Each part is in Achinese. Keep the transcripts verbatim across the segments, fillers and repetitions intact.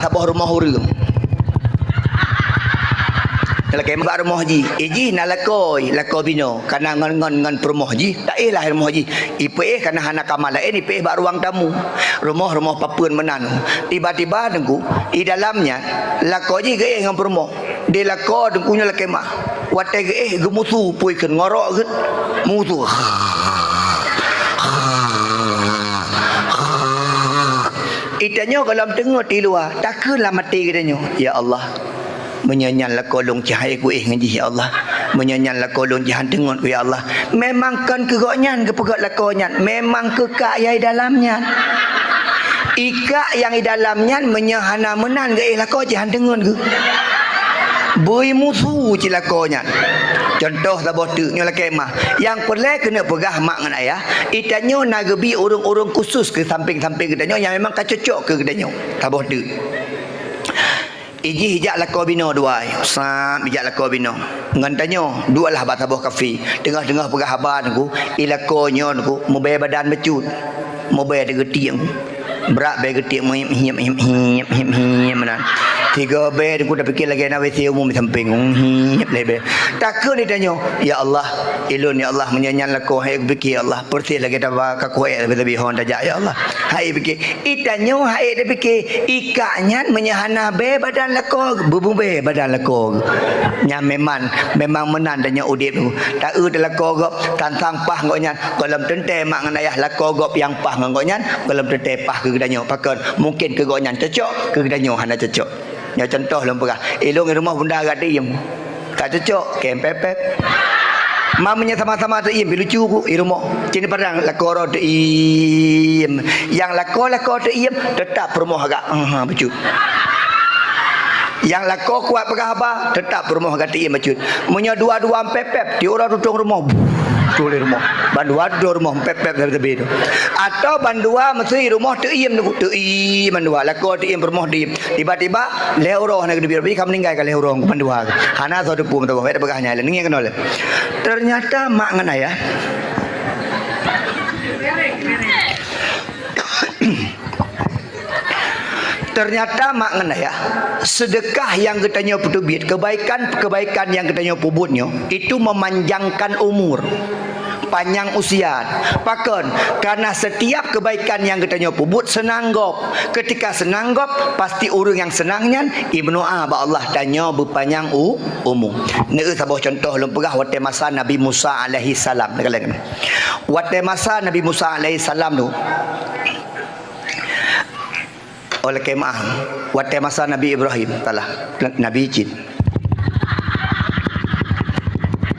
saboh rumoh ureuëng. Lakée bak rumoh jih, eh, jih na lakoe, lakoe binoe, kana ngon, ngon, ngon peurumoh jih, taéh lah rumoh jih. Ipeuéh kana hana kama laén, ipeuéh bak ruang tamu. Rumoh-rumoh papeuen meunan. Tiba-tiba Teungku, i dalam nyan, lakoe jih geuéh ngon peurumoh. Di lakoe Teungku nyoe lakée mah. Watée geuéh geumusu pui kheun ngorok geuh. Musu. Itanyoe gohlom teungeut di luwa, takheun lam até geutanyoe, "Ya Allah, meunyoe nyan lakoe lôn cit han ék kuéh ngon jih, ya Allah. Meunyoe nyan lakoe lôn cit han teungeut ku, ya Allah." Memang kon keu gobnyan geupeugét lakoe nyan, memang keu kak nyang i dalam nyan. I kak nyang i dalam nyan meunyoe hana meunan geuéh lakoe cit han teungeut geuh. Bui musu cit lakoe nyan. Contoh saboh teuk nyoe lakée mah. Nyang peureulée keuneuk peugah mak ngon ayah, itanyoe na geubi ureuëng-ureuëng khusus keu sampéng-sampéng geutanyoe nyang memang ka cocok keu geutanyoe. Saboh teuk. Ijih ijak lakoe binoe dua, sab ijak lakoe binoe. Ngon tanyoe, duek lah bak saboh kafe. Teungoh-teungoh peugah haba Teungku, i lakoe nyoe Teungku, meubée badan bacut. Meubée teugeutiek. Brat bée geutiek meuhiep-hiep, hiep-hiep, hiep-hiep meunan. Tiga bée Teungku tapike lagée na WC umum di sampéng. Hiep lé bée. Takheun di tanyoe, "Ya Allah, ilôn ya Allah, meunyoe nyan lakoe hai kupike ya Allah, peureséh lagée taba kakoe tapi-tapi hon tajak ya Allah." Hai pike, itanyoe hai tapike, i kak nyan meunyoe hana bée badan lakoe, beumeubée badan lakoe. Nyan memang, memang meunan tanyoe udeb. Taeu teu lakoe gob, tantang paih gobnyan, gohlom teuntée mak ngon ayah lakoe gob nyang paih ngon gobnyan, gohlom teuntée paih keu geutanyoe. Pakon? Mungken keu gobnyan cocok, keu geutanyoe hana cocok. Nyoe contoh lôn peugah, ilôn i rumoh bunda agak teuiem. Ka cocok, kém pép-pép. Ma meunyoe sama-sama teuiem, pi lucu ku i rumoh. Cit ni padang lakoe droe teuiem. Nyang lakoe-lakoe teuiem, teutap peurumoh agak, aha, bacut. Nyang lakoe kuat peugah haba, teutap peurumoh agak teuiem bacut. Meunyoe dua-dua pép-pép, tiep uroe tutong rumoh. Tuléh rumoh. Bandua tutong rumoh pép-pép sabe-sabe tu. Atau bandua meusti rumoh teuiem tu, teuiem bandua. Lakoe teuiem, peurumoh teuiem. Tiba-tiba lhée uroe hana geuteubiet, ka meuninggai ka lhée uroe bandua. Hana soe teupeu meutuah, bék tapeugah nyan lé. Ngieng keunoe lé. Ternyata mak ngon ayah Ternyata mak ngon ayah, seudeukah nyang geutanyoe peuteubiet, kebaikan-kebaikan nyang geutanyoe peubuet nyoe, itu memanjangkan umur, panyang usia. Pakon? Karena setiap kebaikan nyang geutanyoe peubuet seunang gob. Ketika seunang gob, pasti ureuëng nyang seunang nyan imeudoá bak Allah tanyoe beupanyang u-, umu. Neueu saboh contoh lôn peugah watée masa Nabi Musa alaihissalam. Watée masa Nabi Musa alaihissalam tu, Oh, lakée meuah. Watée masa Nabi Ibrahim, salah. Nabi cit.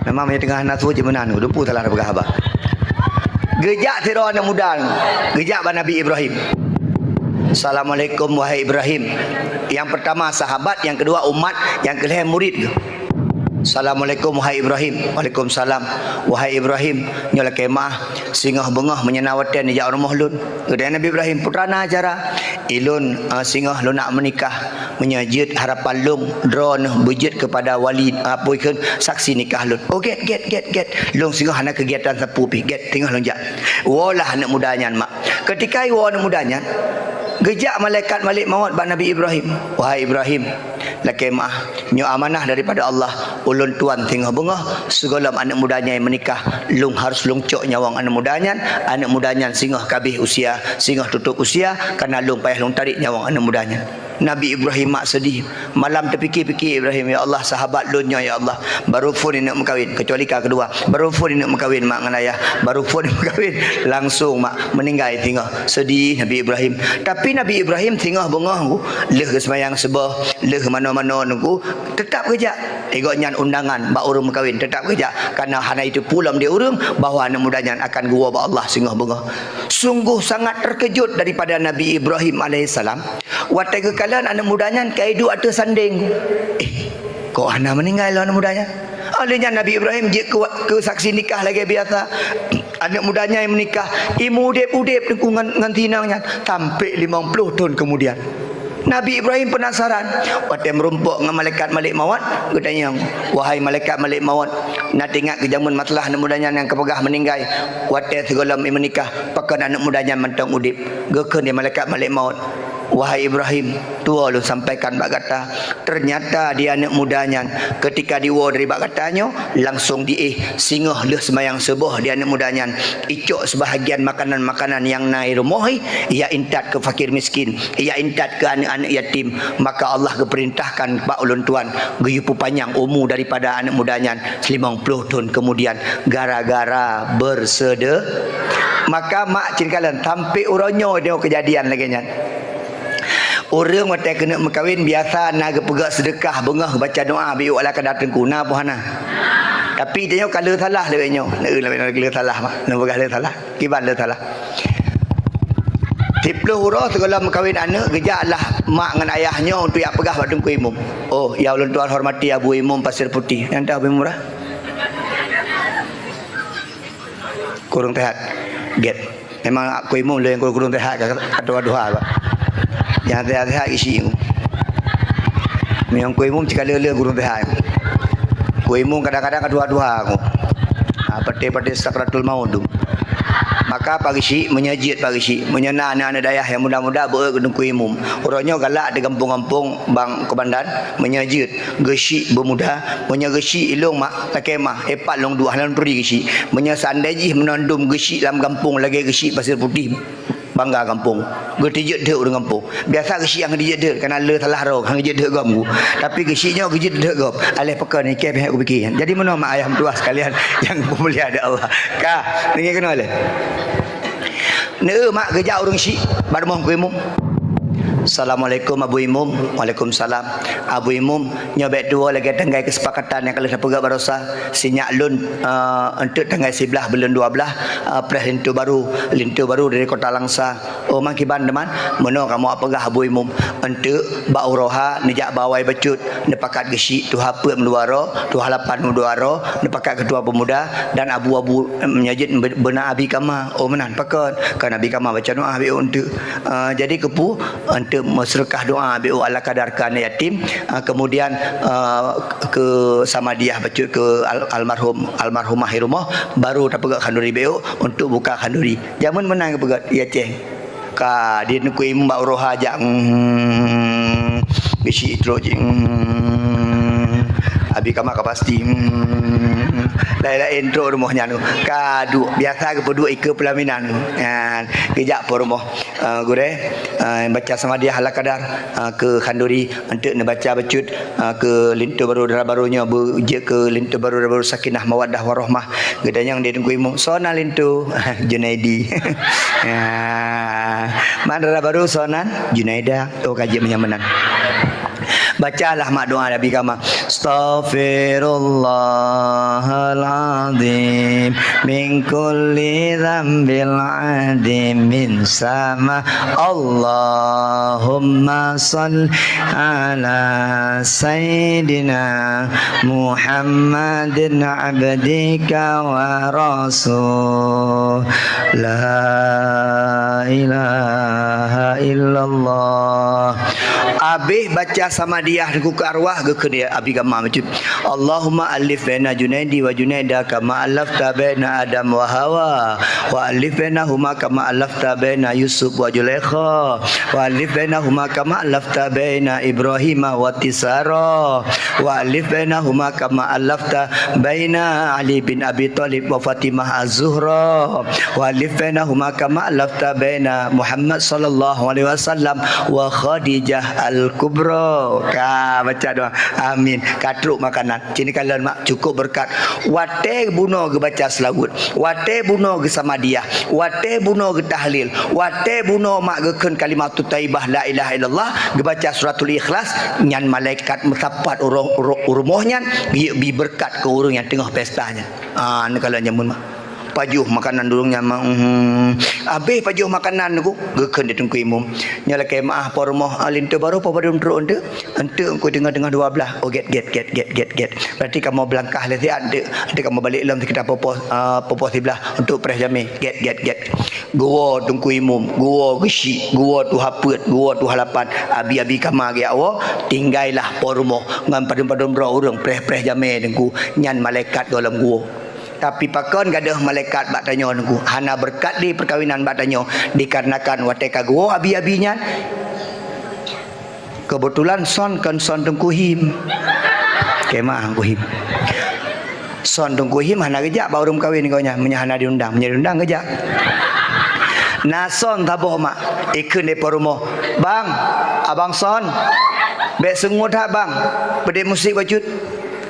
Nama meunyoe teungoh hana su cit meunan, lupa salah peugah haba. Geujak sidroe aneuëk muda, geujak bak Nabi Ibrahim. "Assalamualaikum, wahai Ibrahim." Yang pertama sahabat, yang kedua umat, yang kelhée murid. "Assalamualaikum, wahai Ibrahim." "Waalaikumsalam." "Wahai Ibrahim, nyoe lakée meuah, singoh beungoh meunyoe na watée neujak rumoh lôn." Geutanyong Nabi Ibrahim, "Peue teuma cara?" "Ilôn, eh, singoh lôn nak meunikah. Meunyoe jeuet harapan lôn, droeneuh beujeuet keupada wali, eh, peue kheun, saksi nikah lôn." "Oh, gét, gét, gét, gét. Lôn singoh hana keugiatan sapeue pih. Gét, singoh lôn jak." Woe lah aneuëk muda nyan mak. Ketika iwoe aneuëk muda nyan, geujak malaikat Malik Mawöt bak Nabi Ibrahim. "Wahai Ibrahim, lakée meuah, nyoe amanah daripada Allah. Ulôn tuan singoh beungoh, sigohlom aneuëk muda nyan meunikah, lôn harôh lôn cok nyawöng aneuëk muda nyan. Aneuëk muda nyan singoh ka abéh usia, singoh tutôp usia, kareuna lôn payah lôn tarek nyawöng aneuëk muda nyan." Nabi Ibrahim mak seudeh. Malam teupike-pike Ibrahim, "Ya Allah, sahabat lôn nyoe, ya Allah, barô phon ineuk meukawen, keucuali ka keudua. Barô phon ineuk meukawen mak ngon ayah. Barô phon ineuk meukawen." Langsong mak meuninggai singoh. Seudeh Nabi Ibrahim. Tapi Nabi Ibrahim singoh beungoh, lheueh geuseumayang suboh, lheueh manoe-manoe Teungku, teutap geujak. Igoe nyan undangan bak ureuëng meukawen, teutap geujak. Kareuna hana jiteupeue lom di ureuëng bahwa aneuëk muda nyan akan geuwoe bak Allah singoh beungoh. Sungguh sangat terkejut daripada Nabi Ibrahim alaihissalam. Watée geukalon aneuëk muda nyan ka iduek ateueh sandéng. Eh, kok hana meuninggai lom aneuëk muda nyan? Óh lheueh nyan Nabi Ibrahim jeuet keu, keu saksi nikah lagée biasa. Aneuëk muda nyan meunikah, imeuudeb-udeb Teungku ngon, ngon si inong nyan sampai limong ploh thon keumudian. Nabi Ibrahim peunasaran. Watée meurumpok ngon malaikat Malik Mawöt, geutanyong, "Wahai malaikat Malik Mawöt, na teuingat keu jameun masalah aneuëk muda nyan nyang kapeugah meuninggai watée sigohlom imeunikah, pakon aneuëk muda nyan mantong udeb?" Geukheun lé malaikat Malik Mawöt, Wahai Ibrahim, tuwo lôn sampaikan bak gata, ternyata di aneuk muda nyan, ketika diwoe dari bak gata nyoe, langsung diéh singoh lheueh seumayang suboh di aneuk muda nyan, icok seubahagian makanan-makanan nyang na i rumoh, ia intat keu fakir miskin, ia intat keu aneuk-aneuk yatim, maka Allah geupeurintahkan bak ulôn tuan geuyue peupanyang umu daripada aneuk muda nyan limong ploh thon keumudian gara-gara beuseude-, maka mak cit kalon sampai uroe nyoe nyoe keujadian lagée nyan. Ureuëng watée keuneuk meukawen biasa na geupeugah seudeukah beungoh baca doa biôk ala kadar teungku na poh hana. Tapi tanyoe ka le salah lagée nyoe, le salah mak, neupeugah le salah. Kiban le salah. Siploh uroe sigohlom meukawen aneuk geujak lah mak ngon ayah nyoe untuk jak peugah bak teungku imum. Oh, ya ulôn tuan hormati Abu Imum Pasir Putih. Nyang tahu Abu Imum dah? Kureueng teuhat. Get. Memang aku imum lé kureueng teuhat ka, ka tuha-tuha ka. Nyang teuhat-teuhat isi. Memang ku imum cika le-le kureueng teuhat. Ku imum kadang-kadang ka tuha-tuha aku. Ha, patéh-patéh sakratul maut tu. Maka pageusyik meunyoe jeuet pageusyik. Meunyoe na aneuk-aneuk dayah nyang muda-muda beu keu teungku imum. Uroe nyoe galak di gampông-gampông bang komandan meunyoe jeuet. Geusyik beumuda, meunyoe geusyik ilong mak, lakée mah, ipat lôn duek hana lôn turi geusyik. Meunyoe seandai jih meunan dum geusyik lam gampông lagée geusyik Pasir Putih, bangga gampông. Geutijeuet deuek ureuëng gampông. Biasa geusyik nyang geutijeuet deuek, kana le salah roh, hana geujeuet deuek gob. Tapi geusyik nyoe geujeuet deuek gob. Aléh peukon, ikée pih kupike. Jadi meunoe mak ayah meutuah sekalian nyang peumulia di Allah. Ka, deungoe keunoe lé. Neu mak geujak ureuëng syik bak rumoh Teungku Imum. Assalamualaikum Abu Imum. Waalaikumsalam. Abu Imum, nyoe bék tuwoe lagée tanggai keusepakatan nyang ka lheueh tapeugah barosa. Sinyak lôn, eh, eunteuk tanggai siblaih buleuen dua blaih, eh, preh linto barô. Linto barô dari Kota Langsa. Oh, mangkiban teuma, meunoe kamoe peugah Abu Imum. Eunteuk bak uroe ha neujak bak awai bacut. Neupakat geusyik tuha peuet meudua droe, tuha lapan meudua droe, neupakat keutua peumuda dan abu-abu, em, nyoe jeuet be-, beuna abi kama. Oh, meunan pakon. Kan abi kama baca doa bék eunteuk. Ah, jadi keupeue? Eunteuk meuseudeukah doa bék ala kadar keu aneuk yatim. Ah, keumudian, ah, keu samadiah bacut keu al-, almarhum, almarhumah i rumoh, barô tapeugah khanduri bék eunteuk buka khanduri. Jameun meunan geupeugah di Aceh. Ka di Teungku Imum bak uroe ha jak, hmm, bisi trok jih, hmm, abi kama ka pasti, hmm, laén-laén trok rumoh nyan tu. Ka duek, biasa geupeuduek ikeue peulaminan tu. Nyan, geujak po rumoh, eh, gurée, eh, baca samadiah ala kadar, eh, keu khanduri, eunteuk neubaca bacut, ah, keu linto barô dara barô nyoe, beujeuet keu linto barô dara barô Sakinah Mawaddah Warahmah. Geutanyong di Teungku Imum, "Soe nan linto?" "Junaidi." Ya. "Man dara barô soe nan?" "Junaida." Oh, ka jeuet meunyoe meunan. Bacalah mak doa Nabi kama. Astaghfirullahal azim min kulli dzambil azim min sama. Allahumma shalli ala sayyidina Muhammadin abdika wa rasul. La ilaha illallah. Abéh baca samadiah keu arwah geukheun di abi kama bacut. Allahumma alif baina Junaidi wa Junaida kama alafta baina Adam wa Hawa. Wa alif bainahuma kama alafta baina Yusuf wa Zulaikha. Wa alif bainahuma kama alafta baina Ibrahima wa Tisara. Wa alif bainahuma kama alafta baina Ali bin Abi Thalib wa Fatimah Az-Zuhra. Wa alif bainahuma kama alafta baina Muhammad sallallahu alaihi wasallam wa Khadijah Al-Kubra. Ka baca doa. Amin. Ka trok makanan. Cit kalon mak, cukup berkat. Watée bunoe geubaca seulaweuet, watée bunoe geusamadiah, watée bunoe geutahlil, watée bunoe mak geukheun kalimatut thayyibah la ilaha illallah, geubaca suratul ikhlas, nyan malaikat meusapat u ru-, u ru-, u rumoh nyan, geuyue bi beureukat keu ureuëng nyang teungoh pesta nyan. Ah, neukalon jameun mak. Pajoh makanan ureuëng nyan mak, mhm. Abéh pajoh makanan nyan, geukheun di Teungku Imum. Nyoe lakée meuáh po rumoh, ah, linto barô po padum trok eunteuk. Eunteuk Teungku teungoh-teungoh dua blaih. Oh, get, get, get. Berarti kamoe beulangkah lé siat, eunteuk, eunteuk kamoe balek lom sekitar popoh, ah, popoh siblaih untuk preh jamé. Get, get, get. Geuwoe Teungku Imum, geuwoe geusyik, geuwoe tuha peuet, geuwoe tuha lapan. Abi-abi kama geujak woe, tinggailah po rumoh ngon padum-padum droe ureuëng preh-preh jamé Teungku. Nyan malaikat gohlom geuwoe. Tapi pakon gadôh malaikat bak tanyoe Teungku? Hana beureukat di peukawinan bak tanyoe, dikarenakan watée ka geuwoe abi-abi nyan, Keubeutulan son kon son Teungku Him. Kemah Teungku Him. Son Teungku Him hana geujak bak ureueng kawén gobnyan, meunyo hana diundang, meunyo diundang geujak. Na son saboh mak, ikheun di po rumoh, "Bang, abang son, bèk seungue that bang, peudeh musik bacut."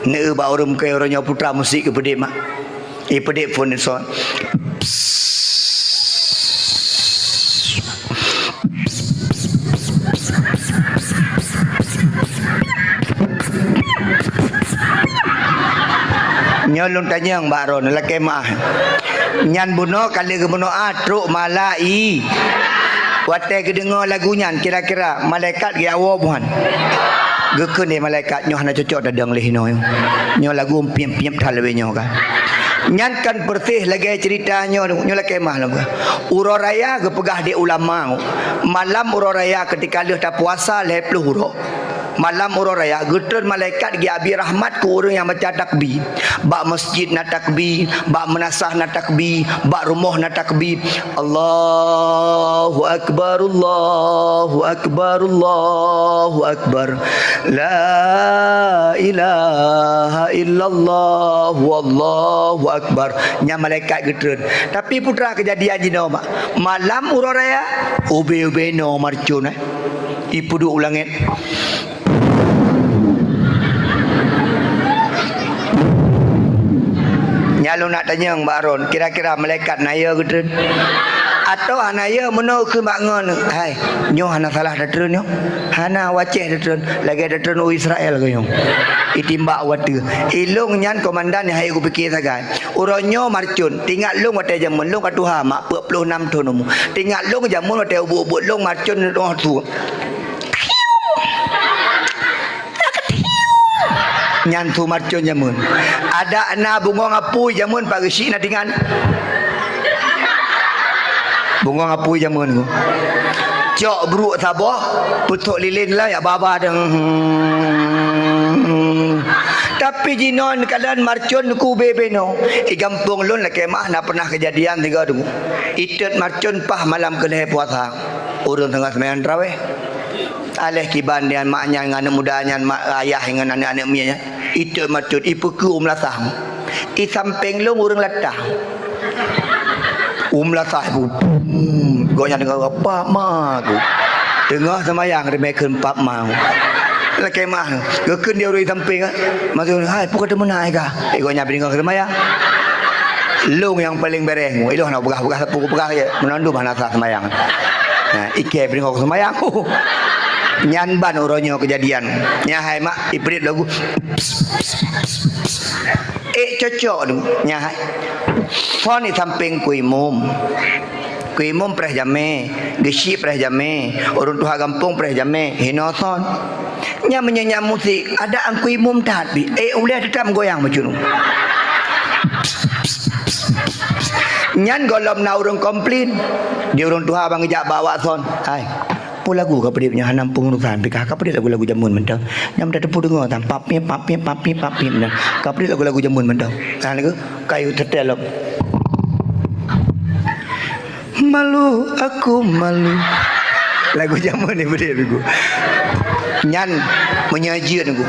Neueu bak ureueng kawén uroe nyoe putra musik keu peudeh mak. Ipeudeh phon son. Nyoe lôn tanyong bak droeneuh lakèe meu'ah. Nyan bunoe ka lheueh geumeunoe ah trok malai. Watèe geudeungö lagu nyan kira-kira malaikat geujak woe buhan. Geukheun lé malaikat, "Nyoe hana cocok tadong lé hinoe. Nyoe lagu piep-piep that leubeh nyoe ka." Nyan kan peureuseh lagèe ceurita nyoe, nyoe lakèe meu'ah lom ka. Uroe raya geupeugah di ulama, malam uroe raya keutika lheueh tapuasa lhèe ploh uroe. Malam uroe raya geutreun malaikat geujak bi rahmat keu ureueng nyang baca takbir. Bak masjid na takbir, bak meunasah na takbir, bak rumoh na takbir. Allahu akbar, Allahu akbar, Allahu akbar. La ilaha illallah, wallahu akbar. Nyan malaikat geutreun. Tapi putra keujadian jinoe mak, malam uroe raya, ubé-ubé noe marcon, eh. Ipeuduek u langèt. Nyan lôn nak tanyong bak droeneuh, kira-kira malaikat na yö geutreun? Atawa hana yö meunoe kheun bak ngon, "Hai, nyoe hana salah tatreun nyoe. Hana wacèh tatreun, lagèe tatreun u Israel keuh nyoe. Itimbak u ateueh." Ilôn nyan komandan nyang han kupiké sagai. Uroe nyoe marcon, teuingat lôn watèe jameun lôn ka tuha mak, peuet ploh nam thôn umu. Teuingat lôn jameun watèe ubit-ubit lôn marcon teungoh su. Nyan su marcon jameun. Adak na bungöng apui jameun pat geusyik na tingan. Bungöng apui jameun ku. Cok bruek saboh, peutrok lilén lah yak baba deng. Tapi jinoe keuadaan marcon ku bebe no. I gampông lôn lakèe meu'ah na pernah keujadian sigoe teungku. Itot marcon paih malam keulhèe puasa. Ureueng teungoh seumayang taraweh. Aléh kiban nyan mak nyan ngon aneuk muda nyan, mak ayah ngon aneuk-aneuk miet nyan. Itot marcon, ipeukeue u meulasah. I sampéng lôn ureueng latah. U meulasah ibu. Gobnyan deungö, "Pap ma ku." Teungoh seumayang rimè kheun, "Pap ma ku." Lakèe meu'ah. Geukheun di ureueng i sampéng, ah. Maksud, "Hai, peue ka teumeunak ai ka?" Eh, gobnyan pih deungö seumayang. Lôn nyang paleng bèrèh mu. Ilôn hana peugah-peugah sapeue kupeugah jeh. Meunan dum hana sah seumayang. Nah, ikèe pih deungö seumayang. Nyan ban uroe nyoe keujadian. Nyan hai mak, ipeudeh lagu. Ék cocok tu, nyan hai. Phôn di sampéng ku imum. Ku imum preh jamé, geusyik preh jamé, ureueng tuha gampông preh jamé, hinoe son. Nyan meunyoe nyan musik, adak ku imum that pih. Ék ulèe teutab meugoyang meucunu. Nyan gohlom na ureueng komplain. Di ureueng tuha ban geujak bak awak son. Hai. Peue lagu ka peudeh nyoe hana peungurusan pih ka, ka peudeh lagu-lagu jameun mantong. Nyang meutateupeue deungoe tan, pap pip, pap pip, pap pip, pap pip nyan. Ka peudeh lagu-lagu jameun mantong. Nah, lagu kayu teuteh lom. Malu aku malu. Lagu jameun ni peudeh lagu. Nyan meunyoe jeuet lagu.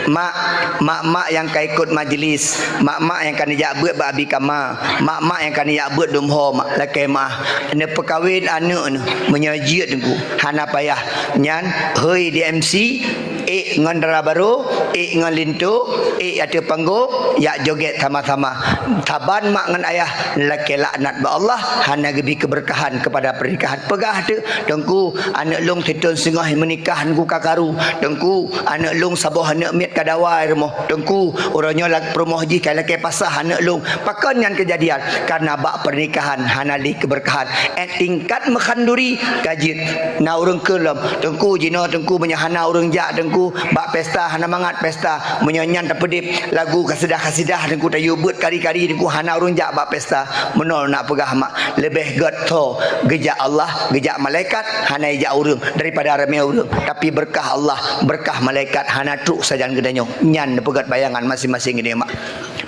Mak, mak-mak nyang ka ikot majlis, mak-mak nyang ka neujak beuet bak abi kama, mak-mak nyang ka neujak beuet dum ho, mak lakèe meu'ah. Neupeukawen aneuk neuh, meunyoe jeuet teungku, hana payah. Nyan, hôi di M C, ék ngon dara barô, ék ngon linto, ék ateueh panggong, jak jogét sama-sama. Saban mak ngon ayah lakèe laknat bak Allah, hana geubri keubeurkahan keupada pernikahan. Peugah teuk, "Teungku, aneuk lôn sithôn singoh meunikah teungku ka karu. Teungku, aneuk lôn saboh aneuk miet ka dawa i rumoh. Teungku, uroe nyoe lak-, peurumoh jih ka lakèe pasah aneuk lôn." Pakon nyan keujadian? Karena bak pernikahan hana lé keubeurkahan. Eh, tingkat meuhan duri ka jeuet. Na ureueng kheun lom, "Teungku, jinoe teungku meunyoe hana ureueng jak teungku, bak pesta hana mangat pesta. Meunyoe nyan tapeudeb lagu kasidah-kasidah teungku, tayue beuet kari-kari teungku, hana ureueng jak bak pesta." Meunoe na peugah mak, leubeh gèt tho geujak Allah, geujak malaikat, hana ijak ureueng daripada ramè ureueng. Tapi beurkah Allah, beurkah malaikat hana trok sajan geutanyoe. Nyan peugöt bayangan maséng-maséng geutanyoe mak.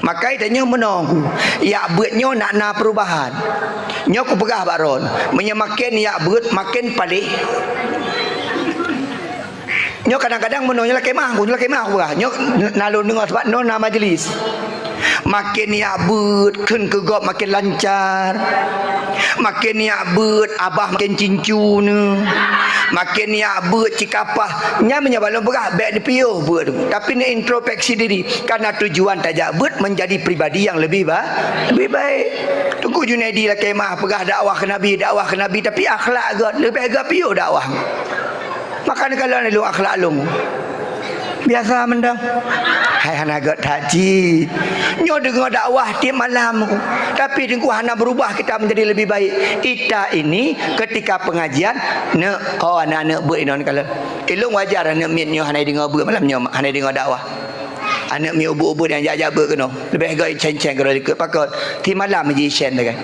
Makai tanyoe meunoe ku, jak beuet nyoe nak na peurubahan. Nyoe kupeugah bak droen, meunyoe maken jak beuet maken paléh. Nyoe kadang-kadang meunoe nyoe lakée meu'ah, nyoe lakée meu'ah, nyoe na lôn deungoe sabab nyoe na majlis. Maken jak beuet, kheun keu gob maken lancar. Maken jak beuet, abah maken cincu nyoe. Maken jak beuet, cikapah. Nyan meunyoe bak lôn peugah, bék neupiôh beuet. Tapi neuintrospeksi diri. Karena tujuan tajak beuet menjadi pribadi yang lebih ba-, lebih baik. Teungku Junaidi lakée meu'ah peugah dakwah keu Nabi, dakwah keu Nabi, tapi akhlak gét, leubeh gét piôh dakwah. Maka neukalon lôn akhlak lôn. Biasa mantong. Hai hana gét that cit. Nyoe deungoe dakwah tiep malam. Tapi teungku hana berubah kita menjadi lebih baik. Kita ini ketika pengajian, neuk, oh, aneuk-aneuk beuet inoe neukalon. Ilôn wajar aneuk miet nyoe hana deungoe beuet malam nyoe, hana deungoe dakwah. Aneuk miet ubit-ubit nyang jak-jak beuet keunoe. Leubeh gét icén-cén keudroe likot. Pakon? Tiep malam ji icén sagai.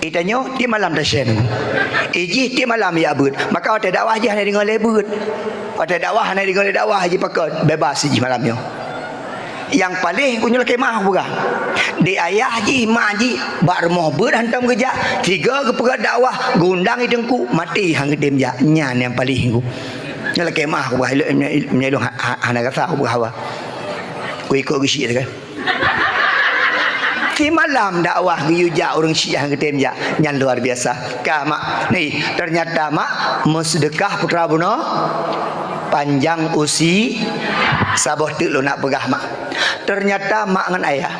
Itanyoe tiep malam tasén. Ijih tiep malam jak beuet. Maka watée dakwah jih hana deungoe lé beuet. Watée dakwah hana deungoe lé dakwah jih pakon? Bebas jih malam nyoe. Nyang paléh ku nyoe lakée meu'ah peugah. Di ayah jih, mak jih, bak rumoh beuet hantom geujak, tiga geupeugah dakwah, geundang i teungku, maté han geutem jak. Nyan nyang paléh ku. Nyoe lakée meu'ah ku peugah, ilôn, ilôn, ilôn ha-, ha-, hana rasa ku peugah haba. Ku ikot geusyik sagai. Tiep malam dakwah geuyue jak ureuëng syiah geutem jak, nyan luar biasa. Ka mak, ni ternyata mak meuseudeukah putra bunoe panjang usi saboh teuk lôn nak peugah mak. Ternyata mak ngon ayah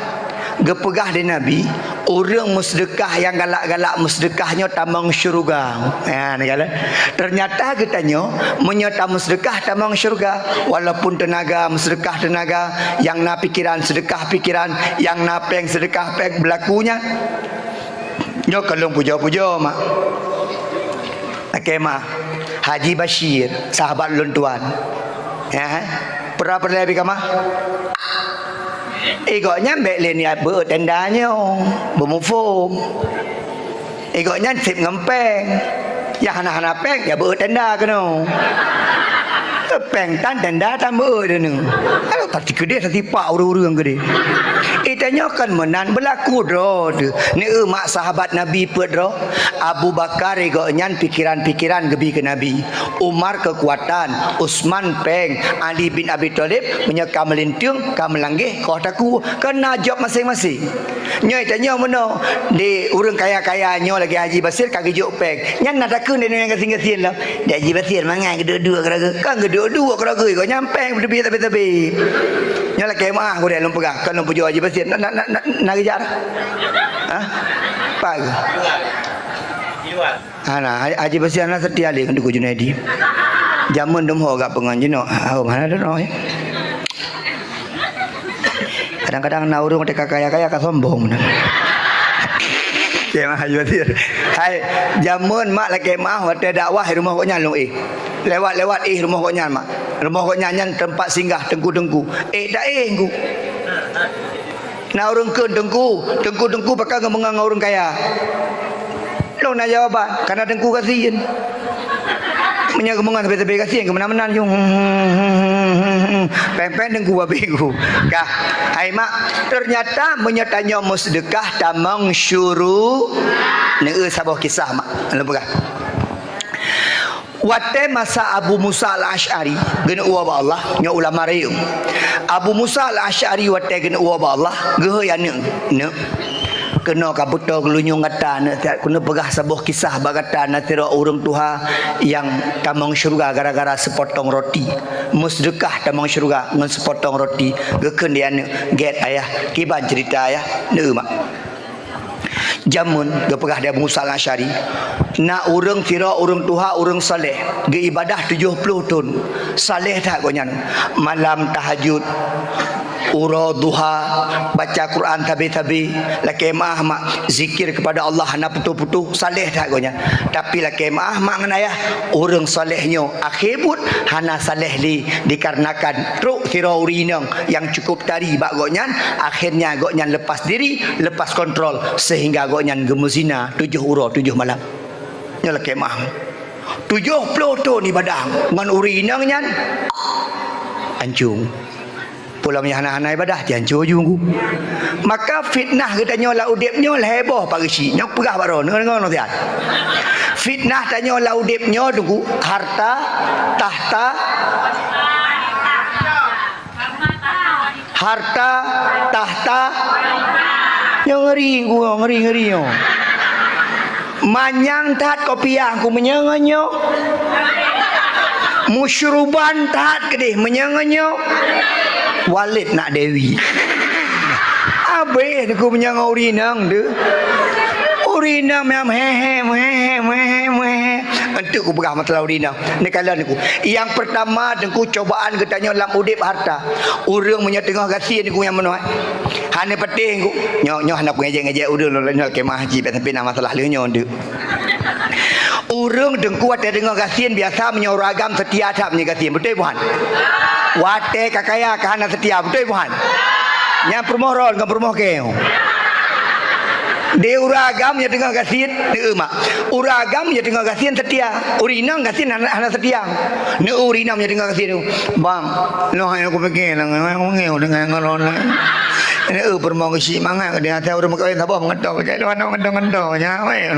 geupeugah lé Nabi, ureuëng meuseudeukah nyang galak-galak meuseudeukah nyoe tamong syeuruga. Ha, ni kan? Ternyata geutanyoe meunyoe tameuseudeukah tamong syeuruga, walaupun teunaga meuseudeukah teunaga, nyang na pikeran seudeukah pikeran, nyang na péng seudeukah péng beulaku nyan. Nyoe ka lôn pujoe-pujoe mak. Lakée meu'ah, Haji Bashir, sahabat lôn tuan. Ya, peura peureulée bak kama? Eh, gobnyan bék lé niat beuet tenda nyoe, beumuphom. Eh, gobnyan seb ngon péng. Nyang hana-hana péng, ya beuet tenda keunoe. Péng tan tenda tan beuet deuneu. Aduh, tapi keudeh tatipak ureuëng-ureuëng keudeh. Itanyoe kan meunan beulaku droe teuh. Neu mak sahabat Nabi peuet droe. Abu Bakar, eh, gobnyan pikeran-pikeran geubi keu Nabi. Umar keukuatan, Utsman péng, Ali bin Abi Thalib meunyoe ka meulinteung, ka meulanggeh, koh takue, keu na job maséng-maséng. Nyoe tanyoe meunoe, di ureuëng kaya-kaya nyoe lagée Haji Basir ka geujok péng. Nyan na takheun di nyoe nyang gasien-gasien lom. Di Haji Basir mangat geuduek-duek keurageue. Kan geuduek-duek keurageue, gobnyan péng beuteubiet sabe-sabe. Nyoe lakée meu'ah, gurée lôn peugah, kan lôn pujoe Haji Basir. Na, na, na, na, na geujak dah? Hah? Apa? Hana, Haji Basir hana seutia lé ngon Teungku Junaidi. Jameun dum ho gak peungon jinoe. Ah, mana ada noh, ya. Kadang-kadang na ureuëng teuka kaya-kaya ka sombong. Ya, Haji Basir. Hai, jameun mak lakée meu'ah watée dakwah rumoh gobnyan lôn eh. Lewat-lewat eh rumoh gobnyan mak. Rumoh gobnyan nyan teumpat singgah teungku-teungku. Eh, dak eh ku. Na ureuëng kheun teungku, teungku-teungku pakon geumeungon ngon ureuëng kaya. Lôn na jawaban, karena teungku gasien. Meunyoe geumeungon sabe-sabe gasien, keu meunan-meunan jong. Péng-péng teungku babe ku. Kah, hai mak, ternyata meunyoe tanyoe meuseudeukah tamong syuru, neu saboh kisah mak. Lôn peugah. Watée masa Abu Musa Al-Asy'ari geuneuk woe bak Allah, nyoe ulama rayeuk. Abu Musa Al-Asy'ari watée geuneuk woe bak Allah, geuhôi aneuëk, "Neuk, keunoe ka beutôi geulunyueng gata, neuk, siat keuneuk peugah saboh kisah bak gata, na sidroe ureuëng tuha nyang tamong syeuruga gara-gara seupotong roti. Meuseudeukah tamong syeuruga ngon seupotong roti." Geukheun di aneuëk, "Gét ayah, kiban ceurita ayah?" Neu mak. Jameun geupeugah di Abu Musa Al-Asy'ari, na ureuëng sidroe ureuëng tuha, ureuëng saleh, geuibadah tujoh ploh thon. Saleh that gobnyan. Malam tahajud, uroe duha, baca Quran sabe-sabe, lakée meu'ah mak, zikir kepada Allah hana putôh-putôh, saleh that gobnyan. Tapi lakée meu'ah mak ngon ayah, ureuëng saleh nyoe akhé buet hana saleh lé, dikarenakan trok sidroe ureuëng inong nyang cukup tari bak gobnyan, akhirnya gobnyan lepas diri, lepas kontrol, sehingga gobnyan geumeuzina tujoh uroe tujoh malam. Nyoe lakée meu'ah. Tujoh ploh thon ibadah ngon ureuëng inong nyan, ancung. Pulang nyang hana-hana ibadah, jiancô ju. Maka fitnah geutanyoe lam udeb nyoe lhée boh pageusyi. Nyoe peugah baroe, deungoe-deungoe nasihat. Fitnah tanyoe lam udeb nyoe, Teungku, harta, tahta, harta, tahta. Nyoe ngeri, Teungku, nyoe ngeri, ngeri nyoe. Manyang that kopiah, Teungku, meunyoe ngon nyoe. Musyruban that keudeh, meunyoe ngon nyoe. Walid nak Dewi. Abéh, Teungku, meunyoe ngon ureueng inong, Teungku. Ureueng inong meuhehe, meuhehe, meuhehe, meuhehe. Enteuk kupeugah masalah ureueng inong. Neukalon, Teungku. Nyang peurtama, Teungku, cobaan geutanyoe lam udeb harta. Ureueng meunyoe teungoh gasien, Teungku, nyang meunoe. Hana patéh, Teungku. Nyoe, nyoe hana peungejek-ngejek ureueng lôn, lôn kemah cit, sampai na masalah lheueh nyoe, Teungku. Ureueng Teungku watée deungoe gasien biasa meunyoe ureueng agam seutia that meunyoe gasien. Beutôi buhan? Watée ka kaya ka hana seutia. Beutôi buhan? Nyang peurumoh rot ngon peurumoh keu. Di ureueng agam meunyoe deungoe gasien, deuh mak. Ureueng agam meunyoe deungoe gasien seutia. Ureueng inong gasien hana, hana seutia. Neu ureueng inong meunyoe deungoe gasien tu. Bang, noh hai aku pikir lah, ngai aku ngeu dengan ngeron lah. Neu peurumoh geusyik mangat dia asai ureueng meukawen saboh meungeto. Cak lôn aneuk ngedo-ngedo nya, weh.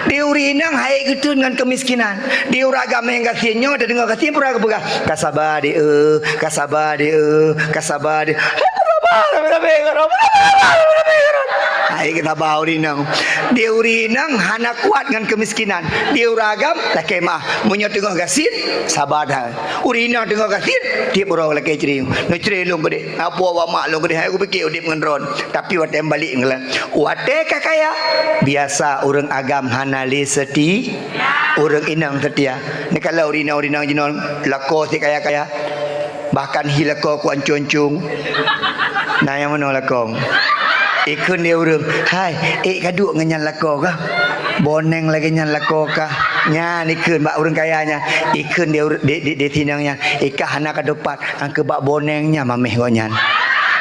Di ureueng inong hai geuteun ngon keumiskinan. Di ureueng agam nyang gasien nyoe, tadeungoe gasien pura geupeugah, "Ka saba di, eh, ka saba di, eh, ka saba di." Hai ka saba, hai ka saba ureueng inong. Di ureueng inong hana kuat ngon keumiskinan. Di ureueng agam lakée meuah. Meunyoe teungoh gasien, saba that. Ureueng inong teungoh gasien, tieb uroe lakée cre. Neucre lôn keudeh. Apo awak mak lôn keudeh, hai kupike udeb ngon droe. Tapi watée balek ngeulak, watée ka kaya, biasa ureueng agam hana lé seuti, ureueng inong seutia. Neukalon ureueng inong, ureueng inong jinoe lakoe si kaya-kaya. Bahkan hi lakoe ku ancong-ancong. Na nyang meunoe lakoe. Ikheun lé ureueng, "Hai, ék ka duek ngon nyan lakoe kah? Boneng lagée nyan lakoe kah?" Nyan ikheun bak ureueng kaya nyan. Ikheun di, di, di, di sinong nyan. Ikah hana ka tupat. Nyang keu bak boneng nyan mameh gobnyan.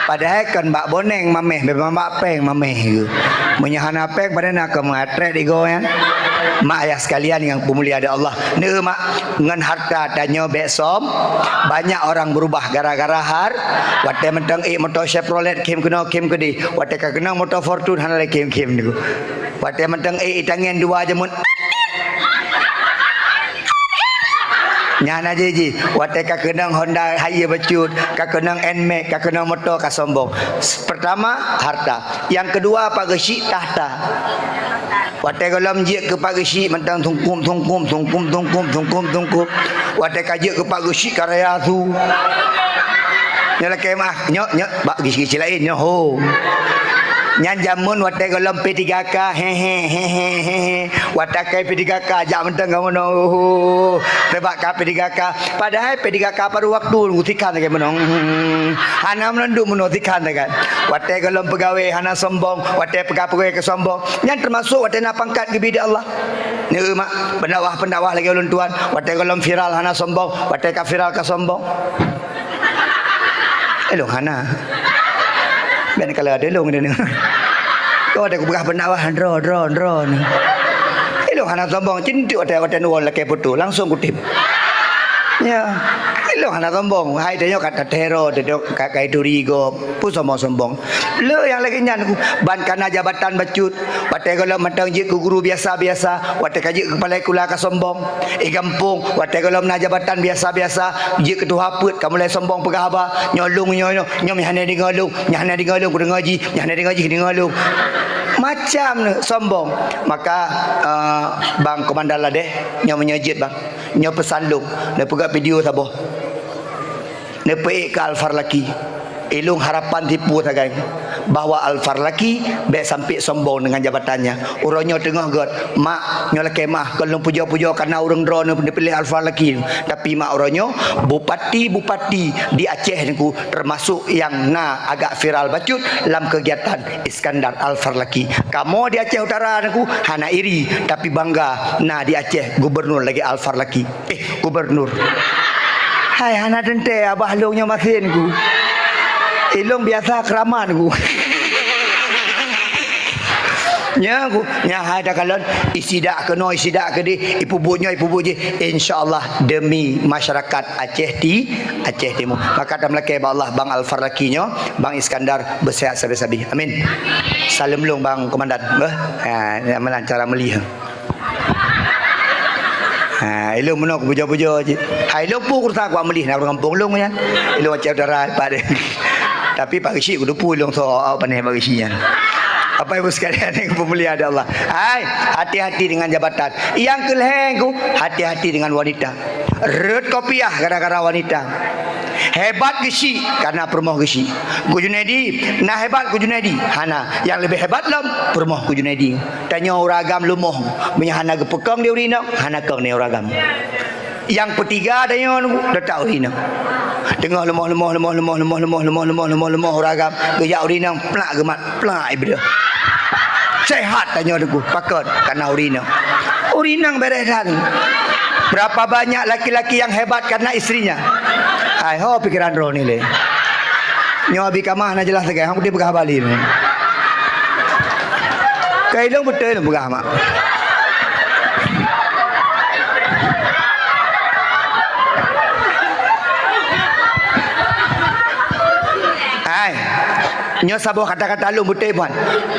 Padahai kon bak boneng mameh, memang bak péng mameh geuh. Meunyoe hana péng, padahai na keu meuatrét igoe nyan. Mak ayah sekalian nyang peumulia di Allah. Neu mak, ngon harta tanyoe bék som. Banyak orang berubah gara-gara har-, watée mantong ék moto Chevrolet khém keunoe khém keudeh. Watée ka keunong moto Fortuner hana lé khém-khém nyoe. Watée mantong ék itangen dua jameun. Nyan aja jih, watée ka keunong Honda hayeue bacut, ka keunong Nmax, ka keunong moto ka sombong. Pertama, harta. Nyang keudua, Pak Geuchik, tahta. Watée gohlom jeuet keu Pak Geuchik mantong tungkup-tungkup, tungkup-tungkup, tungkup-tungkup. Watée ka jeuet keu Pak Geuchik ka raya su. Nyoe lakée meuah, nyoe, nyoe, bak gisi-gisi laén, nyoe ho. Nyan jameun watée gohlom P tiga K, he, he, he. Watée akai P tiga K, jak mantong ka meunoe, ho. Sabab ka P tiga K. Padahai P tiga K paruh waktu, sikhan sagai meunoe. Hmm. Hana meunan duek meunoe, sikhan sagai. Watée gohlom peugawée hana sombong, watée peugawée ka sombong. Nyan teumasuk watée na pangkat geubri di Allah. Neu mak, pendakwah-pendakwah lagée ulôn tuan, watée gohlom viral hana sombong, watée ka viral ka sombong. Ilong hana. Bék neukalon lagée lôn deungoe. Kau ada kupeugah pendakwah droe, droe, droe. Ilong hana sombong, cintuk watée, watée nuwoe lakée foto, langsung kutip. Ya. Ilong hana sombong, hai tanyoe ka tatero, tanyoe ka, ka ituri gob, peue sombong-sombong. Le nyang lagée nyan, ban kana jabatan bacut. Watée gohlom mantong jeuet keu guru biasa-biasa, watée ka jeuet keu kepala sikula ka sombong. Eh gampông, watée gohlom na jabatan biasa-biasa, jeuet keu tuha peuet ka mulai sombong peugah haba, nyoe lôn nyoe, nyoe, nyoe meuhana deungoe lôn, nyoe hana deungoe lôn, kudeungoe jih, nyoe hana deungoe jih, kudeungoe lôn. Macam ni sombong. Maka, eh, bang komandan ladeh, nyoe meunyoe jeuet bang, nyoe peusan lôn, neupeugah video saboh. Neupeuék keu Alphard Lucky. Ilong harapan tipu sagai bahwa Alphard Lucky bék sampai sombong dengan jabatannya. Uroe nyoe teungoh gét, mak nyoe lakée meuah, kon lôn pujoe-pujoe kana ureuëng droeneuh neupiléh Alphard Lucky. Tapi mak uroe nyoe bupati-bupati di Aceh nyoe termasuk nyang na agak viral bacut lam kegiatan Iskandar Alphard Lucky. Kamoe di Aceh Utara nyoe hana iri, tapi bangga na di Aceh gubernur lagée Alphard Lucky. Eh, gubernur. Hai, hana teuntée abah lôn nyoe masin ku. Ilong biasa keramat ku. Nya ku, nya hai takalon, isidak keunoe, isidak keudeh, ipubuet nyoe, ipubuet jih. Insya Allah demi masyarakat Aceh ti, Aceh Timur. Maka tameulakée bak Allah, Bang Alphard Lucky nyoe, Bang Iskandar beusehat sabe-sabe. Amin. Saleuem lôn Bang Komandan. Beuh. Ha, meunang cara meuli. Ha, ilong meunoe kupujoe-pujoe cit. Hai, ilong peue urusan ku meulih na ureueng gampông lôn nyan. Ilong Aceh Utara pat. Tapi Pak Geuchik kuteupeu ilong soe awak pané Pak Geuchik nyan. Bapak Ibu sekalian yang dimuliakan Allah. Hai, hati-hati dengan jabatan. Yang keulhèe ku, hati-hati dengan wanita. Rhot kopiah gara-gara wanita. Hebat Geuchik karena peurumoh Geuchik. Ku Junaidi, na hebat ku Junaidi? Hana. Yang lebih hebat lom, peurumoh ku Junaidi. Tanyoe ureueng agam lumoh, meunyo hana geupeukong di ureueng inong, hana kong di ureueng agam. Yang ketiga tanyoe nunggu, teutap ureueng inong. Teungoh lumoh, lumoh, lumoh ureueng agam, geujak ureueng inong, plak geumat, plak ibeudôh. Sehat tanyoe teungku, pakon, karena ureueng inong. Ureueng inong beres that. Berapa banyak laki-laki yang hebat karena istrinya? Hai ho, pikiran droeneuh lé. Nyoe Abi Kamah na jeulaih sagai, hana peugah Bali nyoe. Ka ilong beutôi lôn peugah mak. Hai. Nyoe saboh kata-kata lôn beutôi, Puan.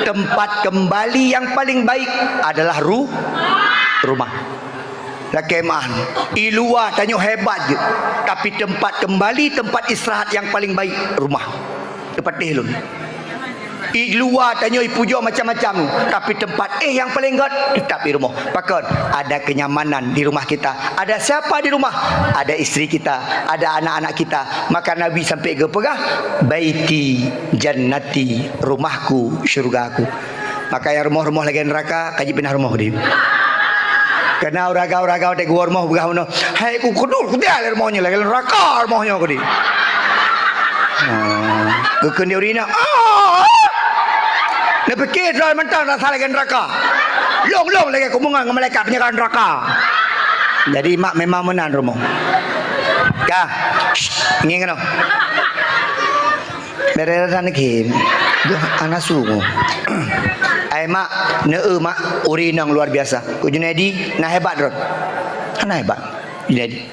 Tempat kembali yang paling baik adalah ru-, rumah. Lakée meu'ah, i luwa tanyoe hebat jeuet, tapi tempat kembali, tempat istirahat yang paling baik, rumah. Teupatéh lôn. I luwa tanyoe ipujoe macam-macam, tapi tempat éh nyang paleng gét teutap di rumoh. Pakon? Ada kenyamanan di rumah kita. Ada siapa di rumah? Ada istri kita, ada anak-anak kita. Maka Nabi sampai geupeugah, "Baiti jannati, rumahku, syurgaku." Maka nyang rumoh-rumoh lagée neuraka, ka jipinah rumoh di. Karena ureueng agam-ureueng agam watée geuwoe rumoh peugah meunoe, "Hai ku keudul, kudiah lé rumoh nyoe, lagée neuraka rumoh nyoe," kheun di. Hmm. Geukheun di ureueng inong, "Ah! Neupike droe mantong rasa lagée neuraka. Lôn-lôn lagée kumeungon ngon malaikat penjaga neuraka." Jadi mak memang meunan rumoh. Ka. Shh, ngieng keunoe. Bere rasa neukheun. Duh, hana su. Ai mak, neu-eu mak, ureueng inong luar biasa. Ku Junaidi, na hebat droe. Hana hebat. Junaidi.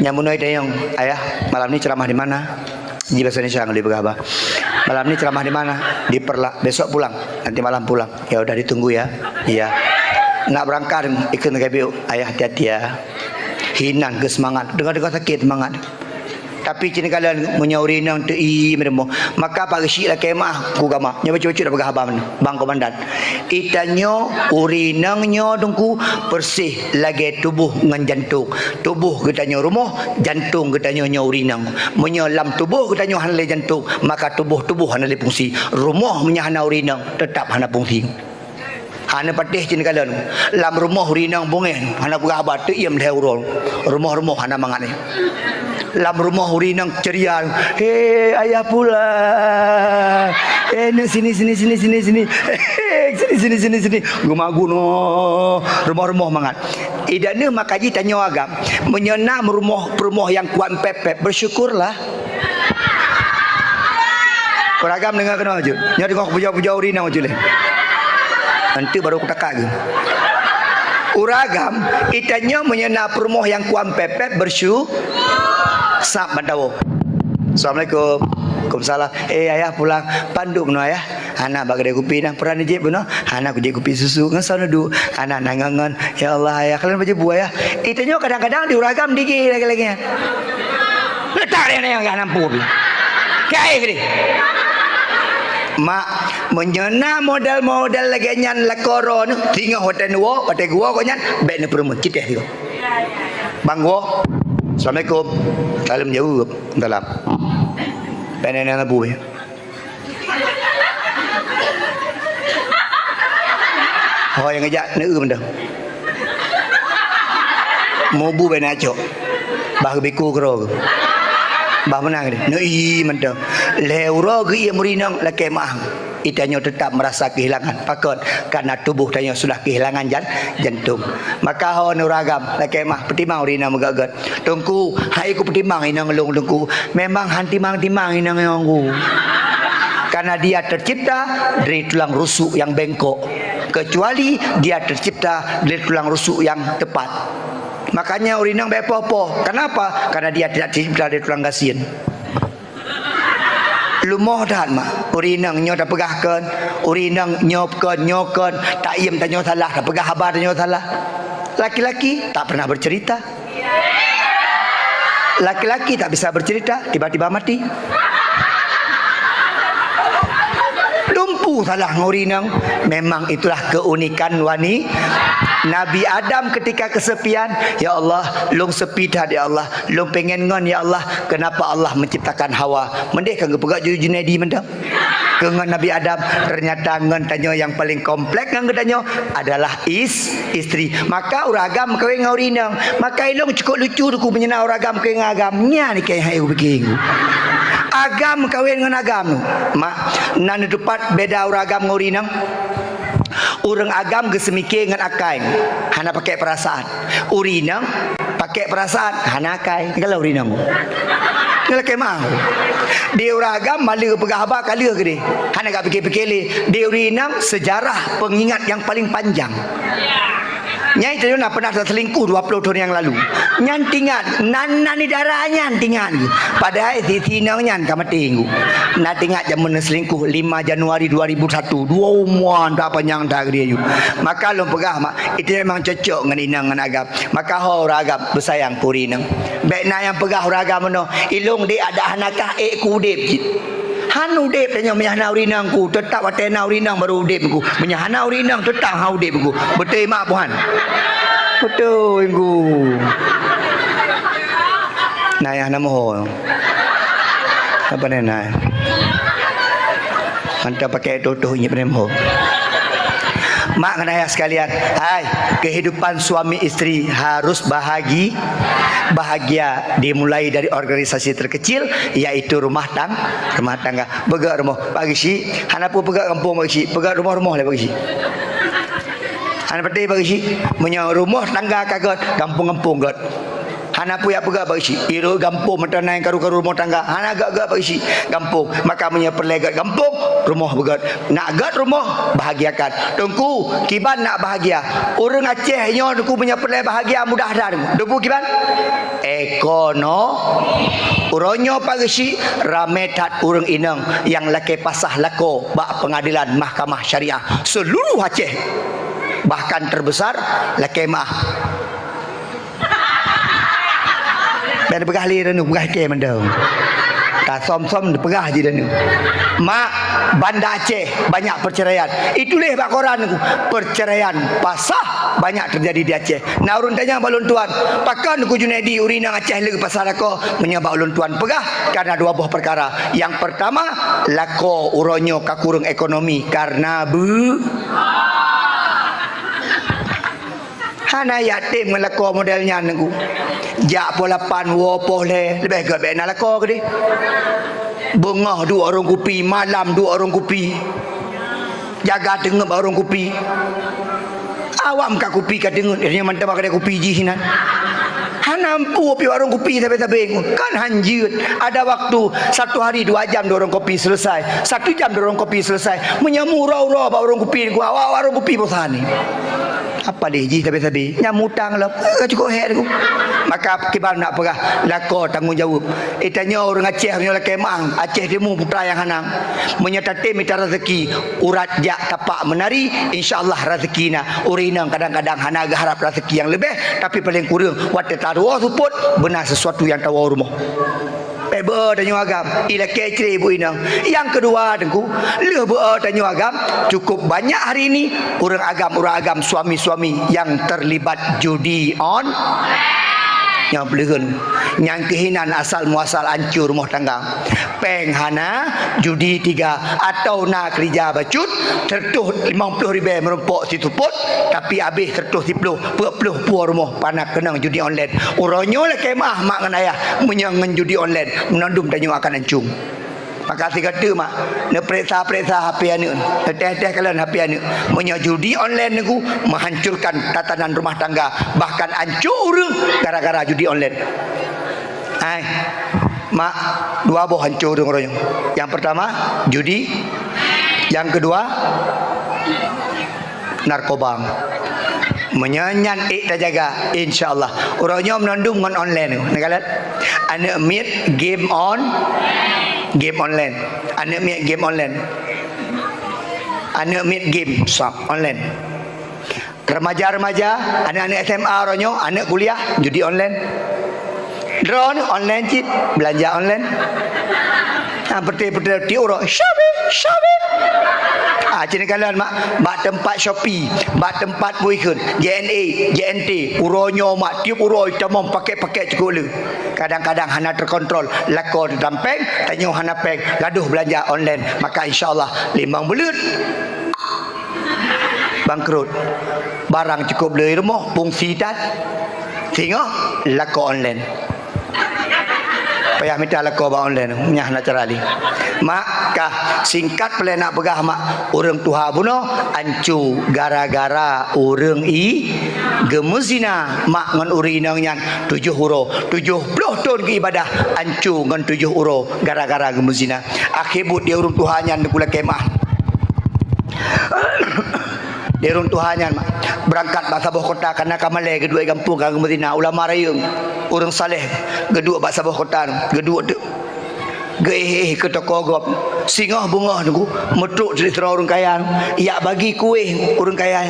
Nyang meunoe itanyong, "Ayah, malam ni ceramah di mana?" Di bahasa Indonesia ngon lôn peugah haba. "Malam ni ceramah di mana?" "Di Perlak." "Besok pulang?" "Nanti malam pulang." "Ya udah, ditunggu ya." "Iya." Nak beurangkat, ikheun lagée biôh, "Ayah, hati-hati ya." Hinan keu seumangat. Deungoe-deungoe sakét seumangat. Tapi cit neukalon, meunyoe ureueng inong teu-i meurumoh, maka Pak Geuchik lakée meu'ah ku gama. Nyoe bacut-bacut tapeugah haba meunan, Bang Komandan. Itanyoe ureueng inong nyoe teungku, persis lagée tuboh ngon jantong. Tuboh geutanyoe rumoh, jantong geutanyoe nyoe ureueng inong. Meunyoe lam tuboh geutanyoe hana lé jantong, maka tuboh-tuboh hana lé fungsi. Rumoh meunyoe hana ureueng inong, teutap hana fungsi. Hana patéh cit neukalon. Lam rumoh ureueng inong beungéh, hana peugah haba, teu-iem lhée uroe. Rumoh-rumoh hana mangat nyan. Lam rumoh ureueng inong ceria, "He, ayah pulang. Eh, neuk sini, sini, sini, sini, sini. Sini, sini, sini, sini." Geumagun, oh, rumoh-rumoh mangat. Idak neuh maka jih tanyoe agam. Meunyoe na rumoh, peurumoh nyang kuat pép-pép, bersyukurlah. Ureueng agam deungoe keunoe jeuet. Nyoe deungoe kupujoe-pujoe ureueng inong jeuet lé. Eunteuk barô kutakat geuh. Ureueng agam, itanyoe meunyoe na peurumoh nyang kuat pép-pép bersyu-, sab bantawoe. Assalamualaikum. Waalaikumsalam. Eh, ayah pulang. Pandum noh ayah. Hana bak keudè kupi nyan, peue na jép bunoe? Hana kujép kupi susu ngon soe neuduek. Hana na ngon-ngon. Ya Allah, ayah, kalon baju buah, ya. Itanyoe kadang-kadang di ureueng agam digi lagèe-lagèe nyan. Leutak deh nyan ka nampu pih. Keu aèh deh. Mak, meunyoe na model-model lagèe nyan lakoe droeneuh, singoh watèe neuwoe, watèe geuwoe gobnyan, bèk neupeureumeun, cit teuh singoh. Bang woe. Assalamualaikum. Salam jaweueb. Salam. Bèk nyan na bu. Ho nyang geujak, neu-eu mantong. Mubu bèk neucok. Bah geubiku keudroe. Bah meunan deh. Neu-i mantong. Lhèe uroe geuiem ureueng inong lakèe meu'ah. Itanyoe teutap meurasa keuhilangan. Pakon? Karena tuboh tanyoe sudah keuhilangan jan-, jantung. Maka ho ureueng agam, lakèe meu'ah, peutimang ureueng inong meugèt-gèt. Teungku, hai kupeutimang inong lôn, Teungku. Memang han timang-timang inong lôn, Teungku. Karena dia tercipta dari tulang rusuk yang bengkok. Kecuali dia tercipta dari tulang rusuk yang tepat. Makanya ureueng inong bèk poh-poh. Kenapa? Karena dia tidak tercipta dari tulang gasien. Leumoh that mak, ureueng inong nyoe tapeugah kon, ureueng inong nyoe kon, nyoe kon, taiem tanyoe salah, tapeugah haba tanyoe salah. Laki-laki tak pernah bercerita. Laki-laki tak bisa bercerita, tiba-tiba mati. Lumpu salah ngon ureueng inong. Memang itulah keunikan wani-, Nabi Adam ketika kesepian, "Ya Allah, lôn sepi that, ya Allah. Lôn pengen ngon, ya Allah. Kenapa Allah menciptakan Hawa?" Mendeh kan geupeugah Ju-, Junaidi mantong. Keu ngon Nabi Adam, ternyata ngon tanyoe nyang paling komplek ngon geutanyoe adalah is-, istri. Maka ureueng agam meukawen ngon ureueng inong. Maka ilong cukup lucu teungku meunyoe na ureueng agam meukawen ngon agam. Nyan keuh hai kupike. Agam meukawen ngon agam. Mak, na neutupat beda ureueng agam ngon ureueng inong? Ureueng agam geuseumike ngon akai, hana pakai perasaan. Ureueng inong pakai perasaan, hana akai. Galak ureueng inong. Galak kemah. Di ureueng agam maleue peugah haba ka lheueh keudeh. Hana gak pikir-pikir lé. Di ureueng inong sejarah pengingat yang paling panjang. Nyai teuh na pernah terselingkuh dua puluh tahun yang lalu. Nyan tingat, nan, nan di dara nyan tingat. Padahai si, si inong nyan ka maté ngu. Na tingat jameun selingkuh lima Januari dua ribu satu. Dua umua dak panyang dak gede yu. Maka lôn peugah mak, itu memang cocok ngon inong ngon agam. Maka ho ureueng agam beusayang keu ureueng inong. Bèk na nyang peugah ureueng agam meunoe, "Ilong dek adak hana kah ék ku udép cit." Han udép tanyoe meunyoe hana ureueng inong ku, teutap watèe na ureueng inong baru udép ku. Meunyoe hana ureueng inong teutap han udép ku. Beutôi mak buhan. Beutôi ku. Nah, ya, nama ho. Apa ni, nah? Mantap pakai tutuh ini, apa ni, ho. Mak ngon ayah sekalian, hai, kehidupan suami istri harus bahagi-, bahagia dimulai dari organisasi terkecil, yaitu rumah tang-, rumah tangga. Peugöt rumoh, Pak Geuchik, hana peue peugöt gampông, Pak Geuchik, peugöt rumoh-rumoh lé, Pak Geuchik. Hana patéh, Pak Geuchik, meunyoe rumoh tangga ka göt, gampông-gampông göt. Hana peue jak peugöt, Pak Geuchik. Irôt gampông meuteunang karu-karu rumoh tangga. Hana göt-göt, Pak Geuchik. Gampông. Maka meunyoe peureulèe göt gampông, rumoh beugöt. Nak göt rumoh, bahagiakan. Teungku, kiban nak bahagia. Ureueng Aceh nyoe, Teungku, meunyoe peureulèe bahagia mudah that. Teungku kiban? Ekono-, uroe nyoe, Pak Geuchik, ramé that ureueng inong nyang lakèe pasah lakoe bak pengadilan Mahkamah Syariah seluruh Aceh. Bahkan terbesar lakèe meuah. Bèk neupeugah lé droeneuh, peugah kèe mantong. Tasöm-söm neupeugah jih droeneuh. Mak, Banda Aceh banyak perceraian. Ituléh bak koran, perceraian pasah banyak terjadi di Aceh. Na ureueng tanyong bak lôn tuan, "Pakon Teungku Junaidi ureueng inong Aceh le geupasah lakoe?" Meunyoe bak ulôn tuan peugah, karena dua boh peukara. Nyang peurtama, lakoe uroe nyoe ka kureueng ekonomi karena beu-, hana jak tem ngon lakoe model nyan, Teungku. Jak poh lapan, woe poh lhèe, leubeh göt bèk na lakoe keudeh. Beungoh duek warông kupi, malam duek warông kupi. Jaga teungeut bak warông kupi. Awam ka kupi ka teungeut, nyan mantong bak keudè kupi jih nan. Hana mampu pih warông kupi sabe-sabe. Kan han jeuet. Ada waktu, satu hari dua jam di warông kopi selesai. Satu jam di warông kopi selesai. Meunyoe meuuroe-uroe bak warông kupi, awak warông kupi bosan ni. Apa lé jih sabe-sabe. Nyang mutang lom. Ka cukup hèk ku. Maka kiban nak peugah, lakoe tanggông jaweueb. Eh, tanyoe ureueng Aceh, ureueng lakèe meuah, Aceh Timu putra nyang hanang. Meunyoe tatem mita raseuki, urat jak tapak meunari, insya Allah raseuki na. Ureueng inong kadang-kadang hana geuharap raseuki nyang leubeh, tapi paleng kureueng watèe tawoe seupôt, beuna sisuatu nyang tawoe rumoh. Bèk beu-e tanyoe agam, ilakèe cre ibu inong. Nyang keudua, Teungku, lheueh beu-e tanyoe agam, cukup banyak hari ini ureueng agam, ureueng agam, suami-suami nyang terlibat judi on-, nyang peuleuheuen, nyang keuh inan asal muasal ancô rumoh tangga. Pèng hana, judi tiga, atau na keurija bacut, seratus lima puluh ribèe meurumpok siteupôt, tapi abéh seratus siploh, peuet ploh puwoe rumoh panak keunong judi online. Uroe nyoe lakèe meuah mak ngon ayah, meunyoe ngon judi online, meunandum tanyoe akan ancung. Maka sigoe teuk mak, neupeuriksa-peuriksa H P aneuk, neutéh-téh kalon H P aneuk. Meunyoe judi online Teungku menghancurkan tatanan rumah tangga, bahkan ancô ureueng gara-gara judi online. Hai, mak, dua boh ancô ureueng uroe nyoe. Nyang peurtama, judi. Nyang keudua, narkoba. Meunyoe nyan ék tajaga, insya Allah. Uroe nyoe meunandum ngon online. Neukalon? Aneuk miet game on-, game online. Aneuk miet game online. Aneuk miet game sa-, online. Remaja-remaja, aneuk-aneuk S M A uroe nyoe, aneuk kuliah, judi online. Droeneuh online cit, beulanja online. Ha, peuté-peuté tiep uroe, Shopee, Shopee. Ah, cit neukalon mak, bak teumpat Shopee, bak teumpat bui kheun, J N E, J N T, uroe nyoe mak, tiep uroe tamong pakét-pakét cukôp le. Kadang-kadang hana teukontrol, lakoe teutam péng, tanyoe hana péng, gadoh beulanja online, maka insya Allah limong buleuen bangkrot. Barang cukôp le i rumoh, fungsi that. Singoh lakoe online. Payah mita lakoe bak online, nyan hana cara lé. Maka singkat peureulée nak peugah mak, ureuëng tuha bunoe anco gara-gara ureuëng i geumeuzina mak ngon ureuëng inong nyan tujoh uroe, tujoh ploh thon geuibadah anco ngon tujoh uroe gara-gara geumeuzina. Akhé buet di ureuëng tuha nyan teungku lakée meuah. Di ureuëng tuha nyan mak, beurangkat bak saboh kota kana ka malée geuduek gampông ka geumeuzina, ulama rayeung, ureuëng saleh geuduek bak saboh kota, geuduek teuk. Geuéh-éh keu toko gob. Singoh beungoh teungku, meutrok sidroe ureuëng kaya, jak bagi kueh ureuëng kaya,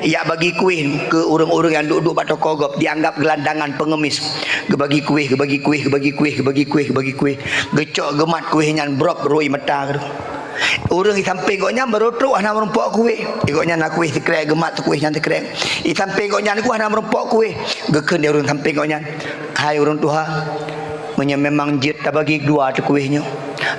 jak bagi kueh keu ureuëng-ureuëng nyang duek-duek bak toko gob, dianggap geulandangan pengemis. Geubagi kueh, geubagi kueh, geubagi kueh, geubagi kueh, geubagi kueh. Geucok geumat kueh nyan brok rui mata. Ureuëng di sampéng gobnyan barô trok hana meurumpok kueh. Di gobnyan na kueh sikrek, geumat kueh nyan sikrek. Di sampéng gobnyan ku hana meurumpok kueh. Geukheun di ureuëng sampéng gobnyan, "Hai ureuëng tuha, meunyoe memang jeuet tabagi dua teuh kueh nyoe,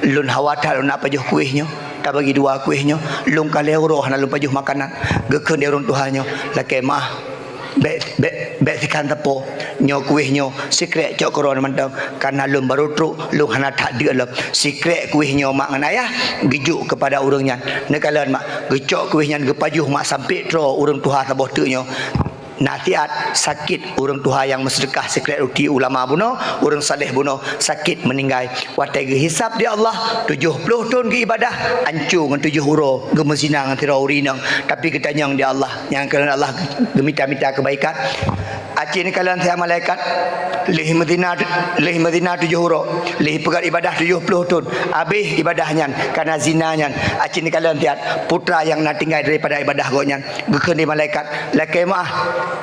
lôn hawa that lôn nak pajoh kueh nyoe. Tabagi dua kueh nyoe, lôn ka lhée uroe hana lôn pajoh makanan." Geukheun di ureuëng tuha nyoe, "Lakée meuah." Bék, bék, bék sikan teupô. Nyoe kueh nyoe, sikrek cok keudroe mantong. Kana lôn barô trok, lôn hana that deuk lom. Sikrek kueh nyoe mak ngon ayah geujok keupada ureuëng nyan. Neukalon mak, geucok kueh nyan geupajoh mak sampoe troe ureuëng tuha saboh teuk nyoe. Nasihat, sakét ureuëng tuha nyang meuseudeukah sikrek ruti ulama bunoe, ureuëng saleh bunoe, sakét meuninggai. Watée geuhisab di Allah, tujoh ploh thon geuibadah, anco ngon tujoh uroe geumeuzina ngon sidroe ureuëng inong, tapi geutanyong di Allah, nyang keunan Allah geumita-mita keubaikan. Aci neukalon siat malaikat, lheueh meuzina, lheueh meuzina tujoh uroe, lheueh peugét ibadah tujoh ploh thon, habéh ibadah nyan, kana zina nyan, aci neukalon siat putra nyang na tinggai daripada ibadah gobnyan. Geukheun di malaikat, "Lakée meuah,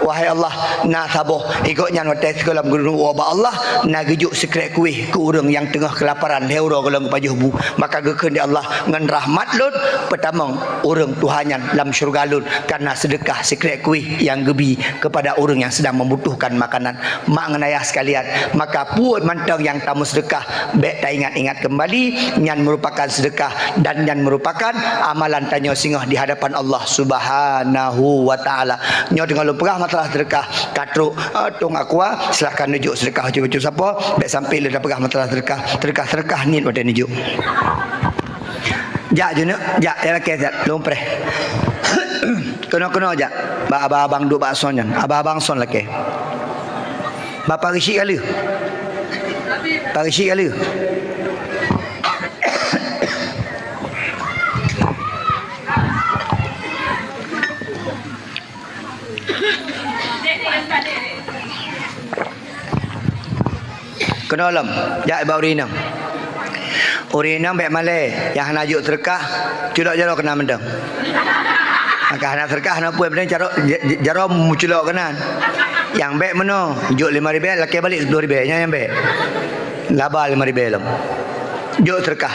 wahai Allah, na saboh, di gobnyan watée sigohlom geuneuk woe bak Allah, na geujok sikrek kueh keu ureuëng nyang teungoh keulaparan lhée uroe gohlom geupajoh bu." Maka geukheun di Allah, "Ngon rahmat lôn, peutamong ureuëng tuha nyan lam syeuruga lôn, kana seudeukah sikrek kueh nyang geubi keupada ureuëng nyang seudang membutuhkan makanan." Mak ngon ayah sekalian, maka peue mantong nyang tameuseudeukah, bék taingat-ingat keumbali, nyan meurupakan seudeukah dan nyan meurupakan amalan tanyoe singoh di hadapan Allah Subhanahu wa Taala. Nyoe teungoh lôn peugah masalah seudeukah, ka trok, eh, tong aqua, silahkan neujok seudeukah bacut-bacut sapo, bék sampoe lé tapeugah masalah seudeukah, seudeukah-seudeukah niet watée neujok. Jak jeuneuk, jak, ya lakée siat, lôn preh. Keunoe-keunoe jak, bak abang-abang duek bak son nyan, abang-abang son lakée. Bapak geusyik ka lheueh? Bapak geusyik ka lheueh? Keunoe lom, jak bak ureuëng inong. Ureuëng inong bék malée, nyang hana jok seudeukah, culok jaroe keunan mantong. Maka hana seudeukah, hana peue, mantong jaroe, j-, j-, jaroe meuculok keunan. Nyang bék meunoe, jok lima ribée, lakée balek sepuluh ribée, nyan nyang bék. Laba lima ribée lom. Jok seudeukah.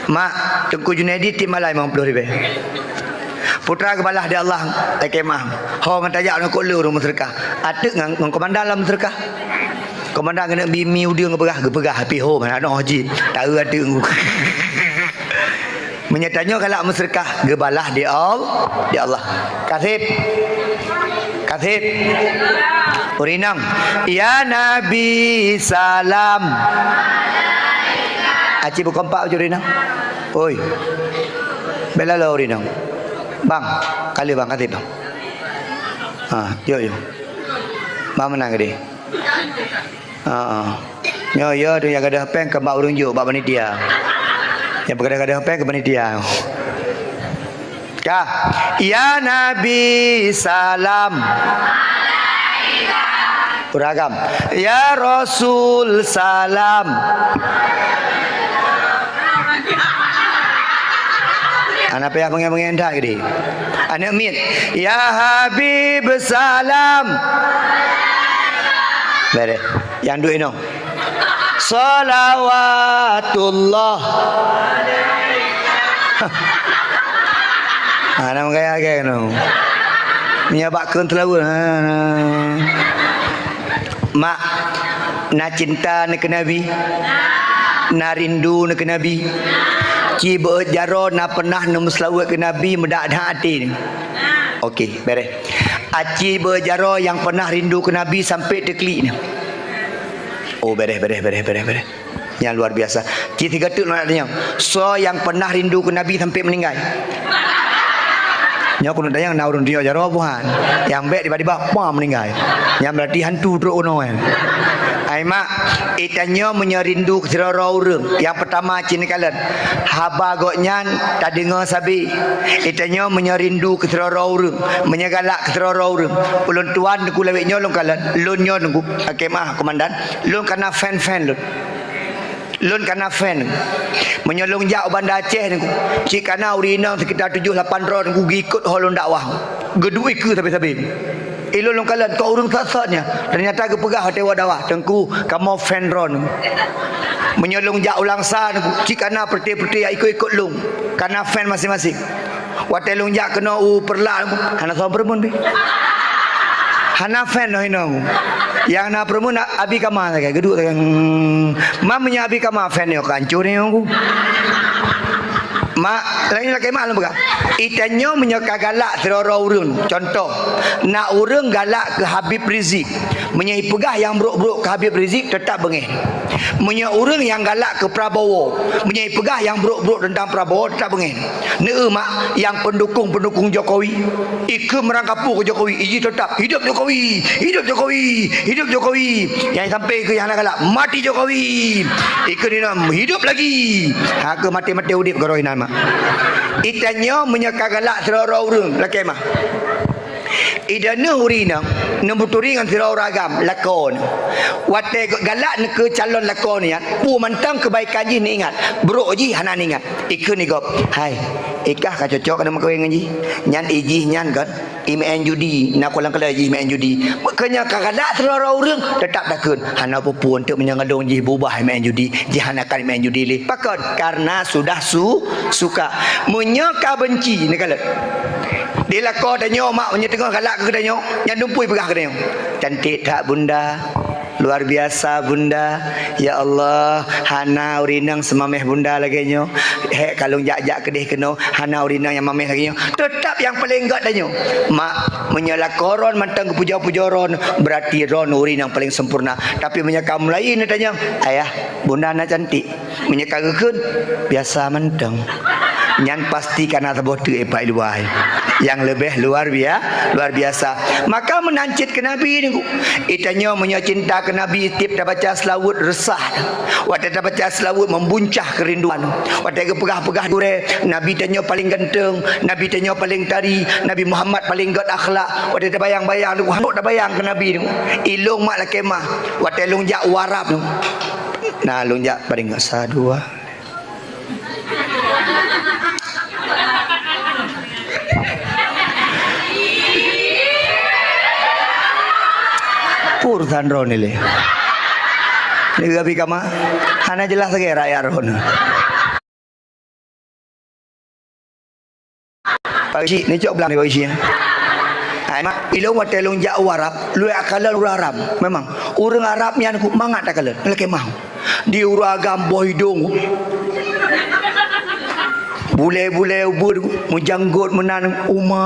Mak, Teungku Junaidi tiep malam limong ploh ribée. Putra geubalah di Allah, lakée meuah. Ho ngon tajak ngon kok le ureuëng meuseudeukah. Ateuk ngon, ngon komandan lam meuseudeukah. Komandan keuneuk bi mi udeueng geupeugah, geupeugah, tapi ho mana noh jih. Taeu ateuk. Meunyoe tanyoe galak meuseudeukah, geubalah di Al-, di Allah. Kaseb. Kaseb. Ureuëng inong. Ya Nabi salam. Aci beukompak bak ureuëng inong. Oi. Bela lo ureuëng inong. Bang, kali bang, kaseb bang. Ha, yo yo. Bang menang gede. Ha. Nyoe ya tu nyang gadoh péng keu bak ureuëng jok bak panitia. Nyang peugadoh-gadoh péng keu panitia. Ka. Ya Nabi salam. Ureuëng agam. Ya Rasul salam. Hana payah beungéh-beungéh that keudéh. Aneuk miet, "Ya Habib salam." Bereh. Nyang duek inoe. "Salawatullah." Hana meugaya-gaya keunoe. Meunyoe bak kheun seulaweuet. Mak, na cinta neuh keu Nabi? Na rindu neuh keu Nabi? Ci beuet jaroe na peunah neumeuseulaweuet keu Nabi meudak-dak até neuh? Oke, bereh. Aci beuet jaroe nyang peunah rindu keu Nabi sampai teuklik neuh? Oh, bereh, bereh, bereh, bereh, bereh. Nyang luar biasa. Cit sigoe teuk lôn nak tanyong, soe nyang peunah rindu keu Nabi sampai meuninggai? Nyoe keuneuk tanyong na ureuëng tunyok jaroe buhan. Nyang bék tiba-tiba, pam, meuninggai. Nyan berarti hantu trok keunoe. Ai mak, itanyoe meunyoe rindu keu sidroe-droe ureuëng, nyang peutama cit neukalon, haba gobnyan tadeungoe sabe. Itanyoe meunyoe rindu keu sidroe-droe ureuëng, meunyoe galak keu sidroe-droe ureuëng, ulôn tuan teungku lawét nyoe lôn kalon, lôn nyoe teungku, oke mah komandan, lôn kana fan-fan lôn. Lôn kana fan. Meunyoe lôn jak u Banda Aceh nyoe, cit kana ureuëng inong sekitar tujoh lapan droe nyoe geuikot ho lôn dakwah. Geuduek ikeue sabe-sabe. Ilôn lôn kalon kok ureuëng sot-sot nyan. Teunyata geupeugah watée dakwah, "Teungku, kamoe fan droeneuh." Meunyoe lôn jak u Langsa nyoe, cit kana peureute-peureute nyang ikot-ikot lôn. Kana fan maséng-maséng. Watée lôn jak keunoe u Peureulak, hana soe peureumeun pih. Hana fan noh inong. Nyang na peureumeun Abi Kama sagai, geuduek sagai. Hmm. Mam meunyoe Abi Kama fan nyoe ka hancô nyoe ku. Mak, laén lakée mak lôn peugah. Itanyoe meunyoe ka galak sidroe-droe ureuëng, contoh, na ureuëng galak keu Habib Rizik. Meunyoe ipeugah nyang brok-brok keu Habib Rizik, teutap beungéh. Meunyoe ureuëng nyang galak keu Prabowo, meunyoe ipeugah nyang brok-brok teuntang Prabowo, teutap beungéh. Neu mak nyang pendukung-pendukung Jokowi, ikeue meurangkapeue keu Jokowi, iji teutap, "Hidup Jokowi! Hidup Jokowi! Hidup Jokowi!" Nyang sampai keu nyang hana galak, "Mati Jokowi!" Ikeue ni nam, "Hidup lagi!" Ha, keu maté-maté udép keudroe inan mak. Itanyoe meunyoe ka galak sidroe-droe ureuëng, lakée mah. Ideh neuh ureuëng inong, neubeuturi ngon sidroe ureuëng agam, lakoe neuh. Watée galak neuh keu calon lakoe neuh nyan, peue mantong keubaikan jih neuingat, brok jih hana neuingat. Ikeue ni gob, "Hai, ikah ka cocok keuneuk meukawen ngon jih. Nyan ijih nyan kon, imeu'en judi, na kolang keulai jih imeu'en judi." Meukeunya ka galak sidroe-droe ureuëng, teutap takheun, "Hana peue-peue, eunteuk meunyoe ngon lôn jih beubah imeu'en judi, jih hana akan imeu'en judi lé." Pakon? Karena sudah su-, suka. Meunyoe ka beunci, neukalon. Di lakoe tanyoe mak, meunyoe teungoh galak keu tanyoe, nyan dumpeue peugah keu tanyoe, "Cantik that Bunda. Luar biasa Bunda. Ya Allah, hana ureuëng inong seumameh Bunda lagée nyoe. Hék ka lôn jak-jak keudeh keunoe, hana ureuëng inong nyang mameh lagée nyoe." Teutap nyang paleng gét tanyoe. Mak, meunyoe lakoe droeneuh mantong geupujoe-pujoe droeneuh, berarti droeneuh ureuëng inong paleng sempurna. Tapi meunyoe ka meulayeue neuh tanyoe, "Ayah, Bunda na cantik." Meunyoe ka geukheun, biasa mantong. Nyan pasti kana saboh teuk ipak luwai. Nyang leubeh luar bia-, luar biasa. Maka meunan cit keu Nabi nyoe. Itanyoe meunyoe cinta keu Nabi, tiep tabaca seulaweuet reusah. Watée tabaca seulaweuet membuncah keurinduan. Watée geupeugah-peugah gurée, Nabi tanyoe paleng ganteng, Nabi tanyoe paleng tari, Nabi Muhammad paleng gét akhlak. Watée tabayang-bayang nyoe, hanok tabayang keu Nabi nyoe. Ilôn mak lakée mah, watée lôn jak u Arab nyoe. Nah, lôn jak paling nggak sadua. Urusan droeneuh lé. Ni gabi kama, hana jelas lagi rakyat droeneuh. Pak Geuchik, neucok blang Pak Geuchik. Hai mak, ilôn watée lôn jak u Arab, lôn kalon ureuëng Arab. Memang, ureuëng Arab nyan keu mangat takalon, lakée mah. Di ureuëng agam boh idong. Bulée-bulée ubeut, meujanggot meunan uma.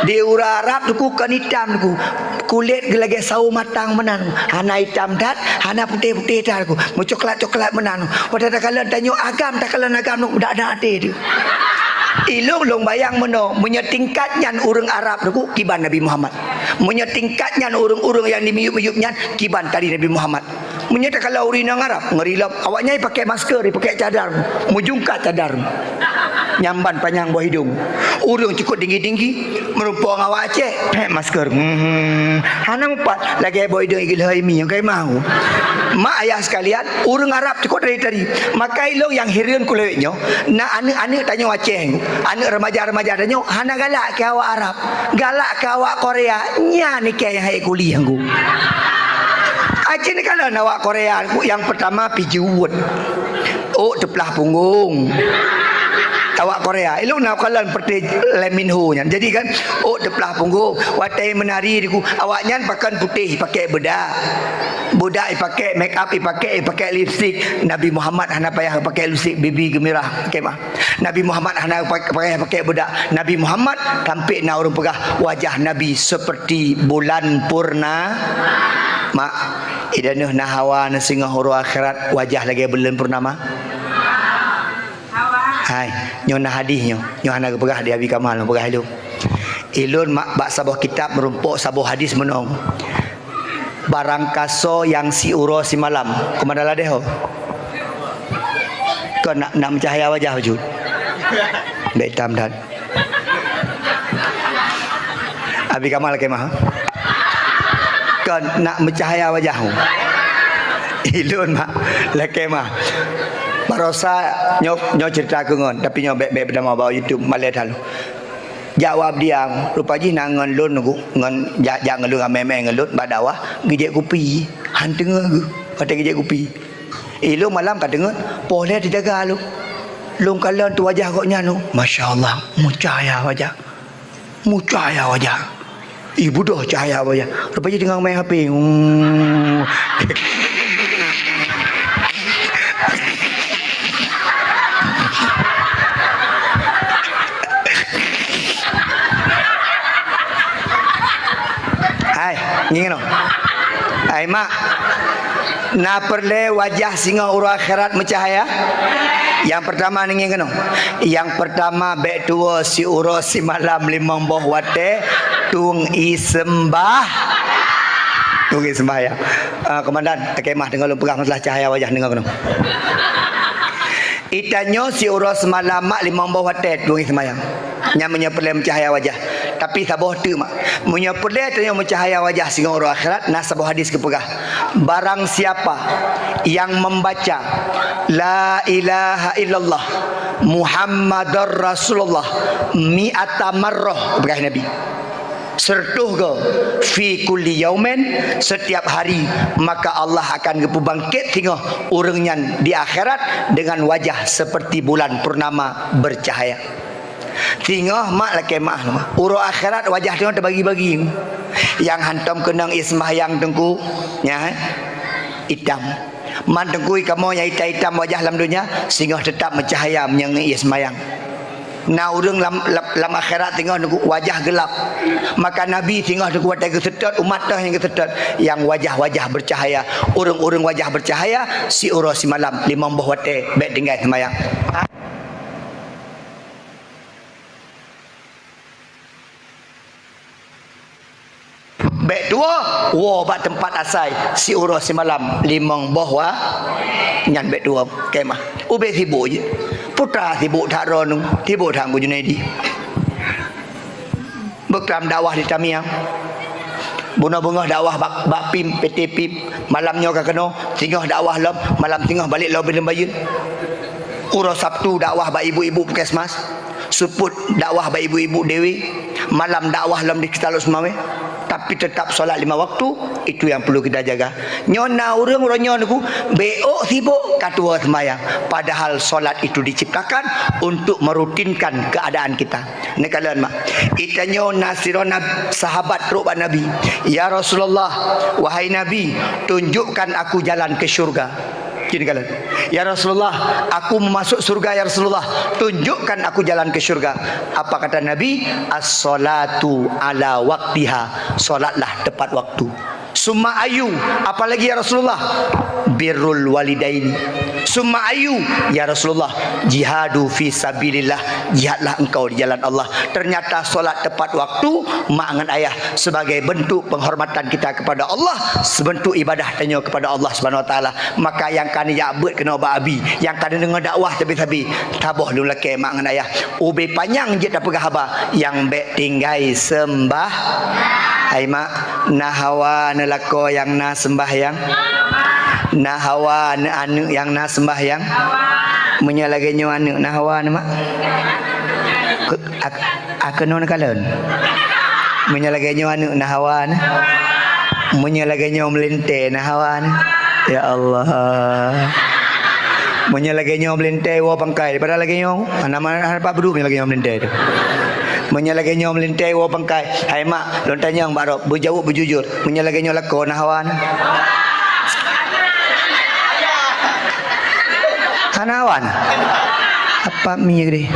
Di ureuëng Arab teungku kon itam teungku. Kulét geulagée sawo matang meunan, hana itam that, hana putéh-putéh that, meucoklat-coklat meunan. Watée takalon tanyoe agam, takalon agam nyoe dak-dak até teuh. Ilôn lôn bayang meunoe, meunyoe tingkat nyan ureuëng Arab teungku, kiban Nabi Muhammad. Meunyoe tingkat nyan ureuëng-ureuëng nyang dimiyueb-miyueb nyan, kiban tadi Nabi Muhammad. Meunyoe takalon ureuëng inong Arab, ngeri lom. Awaknyan ipakai masker, ipakai cadar, meujungkat cadar. Nyang ban panyang boh idong. Ureuëng cukôp tinggi-tinggi, meurumpok ngon awak Aceh, pek masker. Hmm, hana mupat, lagée boh idong Igil Haimi nyang kai mau. Mak ayah sekalian, ureuëng Arab cukôp tadi-tadi. Maka ilong nyang hireuen kulewet nyoe, na aneuëk-aneuëk tanyoe Aceh, aneuëk remaja-remaja tanyoe hana galak keu awak Arab. Galak keu awak Korea, nyan ikée nyang hai kuliah ngku. Aceh ni kalau awak Korea, nyang pertama pijuet. Ôk teuplah punggong. Awak Korea, ilong na kalon seperti Lee Min Ho nyan. Jadi kan, ôk teuplah punggong, watée menari diku, awak nyan pakon putéh, pakai bedak. Bedak dipakai, make up dipakai, dipakai lipstik. Nabi Muhammad hana payah pakai lipstik, bibi geumirah, pakai mah. Nabi Muhammad hana pa-, payah pakai bedak. Nabi Muhammad sampai na ureuëng peugah wajah Nabi seperti bulan purna-, mak, idanoh na hawa na singoh uroe akhirat wajah lagée bulan purnama. Hai, nyoe na hadis nyoe. Nyoe hana geupeugah di Abi Kamal, peugah ilong. Ilong mak bak saboh kitab meurumpok saboh hadis meunong. Barangkasoe nyang siuroe simalam. Keumandan ladeh ho? Kon nak, nak meucahya wajah bacut. Bek itam that. Abi Kamal lakée mah. Kon nak meucahya wajah ho? Ilong mak lakée mah. Barosa nyoe, nyoe cerita keu ngon, tapi nyoe bek, bek beudamah bak YouTube, malée that lôn. Jak u Abdiang, rupa jih na ngon lôn, ngon jak, jak ngon lôn, ramé-ramé ngon lôn, bak dakwah, geujek kupi. Han teungoh geuh, watée geujek kupi. Ilong malam ka teungeut, poh lhée teujaga lôn. Lôn kalon tu wajah gobnyan tu. Masya Allah, meucahya wajah. Meucahya wajah. Ih, beudôh cahya wajah. Rupa jih teungoh main H P. Hmm. Hai, ngieng keunoe. Hai, mak. Na peureulée wajah singoh uroe akhirat meucahya? Nyang peurtama ngieng keunoe. Nyang peurtama bek tuwoe siuroe simalam limong boh watée tueng ie seumbah. Tueng ie seumbah ya. Ah, komandan, lakée mah deungoe lôn peugah masalah cahya wajah deungoe keunoe. Itanyoe siuroe simalam mak limong boh watée tueng ie seumayang. Nyan meunyoe peureulée meucahya wajah. Tapi saboh teuk mak. Meunyoe peureulée tanyoe meucahya wajah singoh uroe akhirat, na saboh hadis geupeugah, barang siapa yang membaca la ilaha illallah Muhammadar Rasulullah mi'ata marrah, peugah Nabi. Seratus go, fi kulli yaumin, setiap hari, maka Allah akan geupeubangkit singoh ureuëng nyan di akhirat dengan wajah seperti bulan purnama bercahaya. Singoh mak lakée mah, uroe akhirat wajah singoh teubagi-bagi. Nyang hantom keunong ie seumayang teungku, nyan, eh, itam. Man teungku kamoe nyang itam-itam wajah lam donya, singoh teutap meucahya meunyoe ie seumayang. Na ureuëng lam, lam, lam akhirat singoh teungku wajah geulap. Maka Nabi singoh teungku watée geuseutôt, umat teuh nyang geuseutôt, nyang wajah-wajah bercahaya. Ureuëng-ureuëng wajah bercahaya, siuroe simalam, limong boh watée, bek tinggai seumayang. Bek tuwoe, woe bak teumpat asai, siuroe simalam, limong boh wa-, nyan bek tuwoe, kemah. Ubé sibuk jih. Putra sibuk that droeneuh, sibuk that Abu Junaidi. Beuklam dakwah di Tamiang. Bunoe beungoh dakwah bak, bak pim, P T pim. Malam nyoe ka keunoe, singoh dakwah lom, malam singoh balek lom bileuen bayeuen. Uroe Sabtu dakwah bak ibu-ibu puskesmas. Suput dakwah bak ibu-ibu dewe, malam dakwah lom di Kitalok Seumawe, tapi tetap solat lima waktu, itu yang perlu kita jaga. Nyoe na ureuëng uroe nyoe niku, beok sibuk ka tuwoe seumayang, padahal solat itu diciptakan untuk merutinkan keadaan kita. Neukalon mak, itanyoe na sidroe nab-, sahabat trok bak Nabi, "Ya Rasulullah, wahai Nabi, tunjukkan aku jalan ke syurga." Jadi kala, "Ya Rasulullah, aku mau masuk surga, ya Rasulullah. Tunjukkan aku jalan ke surga." Apa kata Nabi? "As-salatu ala waktiha." Salatlah tepat waktu. Summa ayu, apalagi ya Rasulullah? Birrul walidaini. Summa ayu, ya Rasulullah? Jihadu fi sabilillah, jihadlah engkau di jalan Allah. Ternyata solat tepat waktu, mak ngon ayah, sebagai bentuk penghormatan kita kepada Allah, sebentuk ibadah tanyoe kepada Allah Subhanahu wa Taala. Maka nyang ka neujak beuet keunoe bak abi, nyang ka neudeungoe dakwah sabe-sabe, saboh lôn lakée mak ngon ayah. Ubé panyang jeuet tapeugah haba, nyang bék tinggai seumbah. Hai mak, na hawa neulakoe nyang na seumbahyang? Na hawa neuh aneuk nyang na seumbahyang? Meunyoe lagée nyoe aneuk, na hawa neuh mak? Ke-, ak-, a keunoe neukalon. Meunyoe lagée nyoe aneuk, na hawa neuh? Meunyoe lagée nyoe meulintée, na hawa neuh? Ya Allah. Meunyoe lagée nyoe meulintée woe pangkai, daripada lagée nyoe, hana ma-, hana pat beudôh meunyoe lagée nyoe meulintée teuh. Meunyoe lagée nyoe meulintée woe pangkai, hai mak, lôn tanyong bak drob, beujaweueb beujujur. Meunyoe lagée nyoe lakoe, na hawa neuh? Hana hawa neuh? Apa mi geude?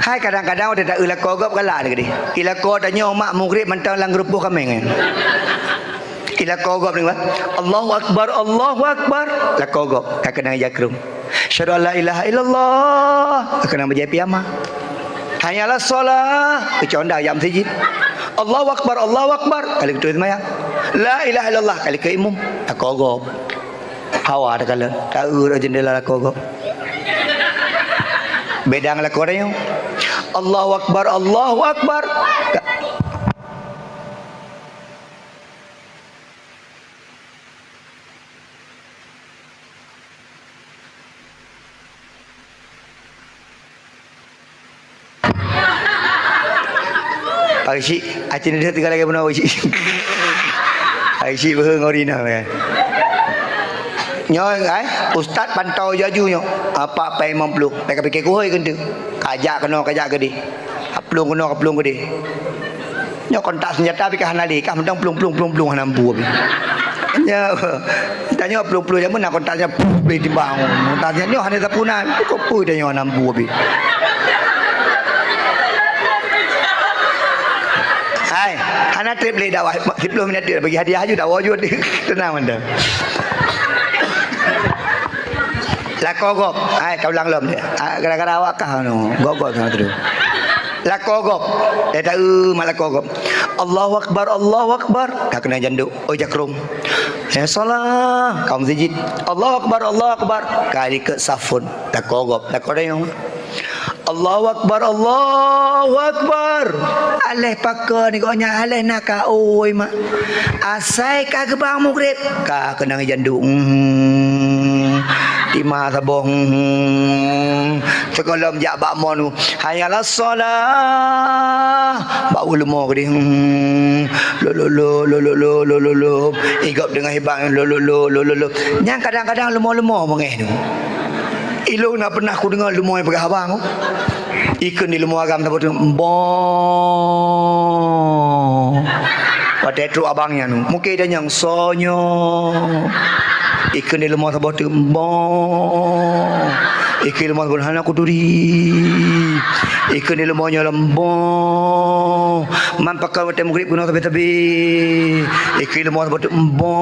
Hai, kadang-kadang watée ta-eu lakoe gob galak geude. Ilakoe tanyoe mak, mugreb mantong lam geurupoh kaméng, eh. Ilakoe gob deungon, "Allahu Akbar, Allahu Akbar." Lakoe gob, ka keunong jakrong. "Asyhadu an la ilaha illallah." Ka keunong bajée piyama. "Hayya 'alas shalah." Keucondang jak meuseujid. "Allahu Akbar, Allahu Akbar." Ka lheueh geutôi seumayang. "La ilaha illallah." Ka lheueh keu imum. Lakoe gob. Hawa takalon. Ta-eu rot jeundela lakoe gob. Beda ngon lakoe tanyoe. "Allahu Akbar, Allahu Akbar." Ka- Pak Geuchik, aci neudeungoe tinggai lagée bunoe Pak Geuchik. Pak Geuchik beuhe ngon rina, kan. Nyoe, ai, ustaz pantau jaju nyoe. Apa pai limong ploh? Pai ka pike kuhôi keunteuk. Kajak keunoe, kajak keudeh. Kaplueng keunoe, kaplueng keudeh. Nyoe kontak seunjata pih ka hana lé, ka mantong plueng, plueng, plueng, plueng hana mampu pih. Nyoe, tanyoe plueng, plueng jameun na kontak nyan, puh, beh timbang. Kontak nyan nyoe hana sapeue na, kok peue tanyoe hana mampu pih. Hai, hana treb lé dakwah, siplôh minit bagi hadiah aju, dakwah aju, teunang mantong. Lakoe gob, hai, ka ulang lom dia. Ah, gara-gara awak kah anu, gob-gob sama tu. Lakoe gob. Dia tahu mak lakoe gob. "Allahu Akbar, Allahu Akbar." Ka keunong janduk. Oh, jakrong. "Hayya 'alas shalah." Ka meuseujid. "Allahu Akbar, Allahu Akbar." Ka dikeue safon. Lakoe gob. Lakoe dayong. "Allahu Akbar, Allahu Akbar." Aléh pakon gobnyan, aléh na ka oi mak. Asai ka geubang mugreb. Ka keunong janduk. Hmm. Tima saboh. Hmm. Sigohlom jak bak mon. "Hayya 'alas shalah." Bak u leumo keudeh. Hmm. Lo, lo, lo. Igob deungon hibang. Lo, lo, lo. Nyang kadang-kadang leumo-leumo beungéh tu. Ilôn na pernah kudeungoe leumo nyang peugah abang. Ikheun di leumo agam saboh teuk, "Mbo." Watée trok abang nyan, mungken dia nyang sonyo. Ikheun di leumo saboh teuk, "Mbo." Ikheun leumo saboh, "Hana kuturi." Ikheun di leumo nyoe lom, "Mbo." Man pakon watée mugreb keunoe sabe-sabe. Ikheun leumo saboh teuk, "Mbo."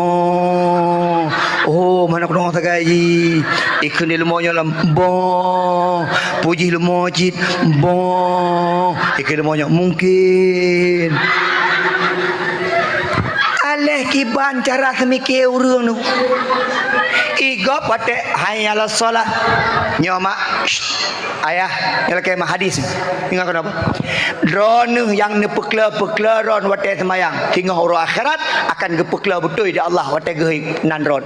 Oh, mana keunoe sagai. Ikheun di leumo nyoe lom, "Mbo." Puji leumo cit, "Mbo." Ikheun leumo nyoe, "Mungkin." Aléh kiban cara seumike ureuëng tu. Igob watée, "Hayya 'alas shalah." Nyoe mak, shh, ayah, nyoe lakée mak hadis. Ingat kenapa? Droeneuh nyang neupeuklo-peuklo droen watée seumayang, singoh uroe akhirat akan geupeuklo beutôi di Allah watée geuhôi nan droen.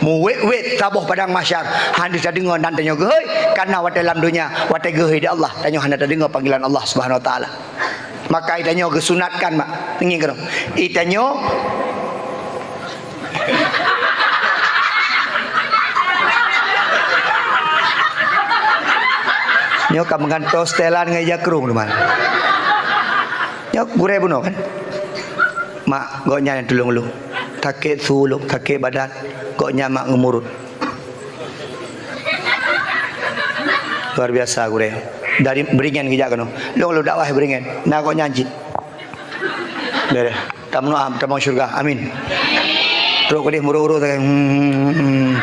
Meuwét-wét saboh padang mahsyar, hana tadeungoe nan tanyoe geuhôi, karena watée lam donya, watée geuhôi di Allah, tanyoe hana tadeungoe panggilan Allah Subhanahu wa Taala. Maka tanyoe geusunatkan mak, ngieng keudroe. Itanyoe nyoe ka meugantoe setelan ngon ija krong teuma. Nyoe gurée bunoe kan? Mak, gobnyan nyang tulông ulôn. Sakét su ulôn, sakét badan. Gobnyan mak ngeumurut. Luar biasa gurée. Dari Beringin geujak keunoe. Lôn, lôn dakwah Beringin. Na gobnyan cit. Beureh. Tameu'ah, tamong syeuruga. Amin. Trok keudeh muruk-uruk sagai. Hmm.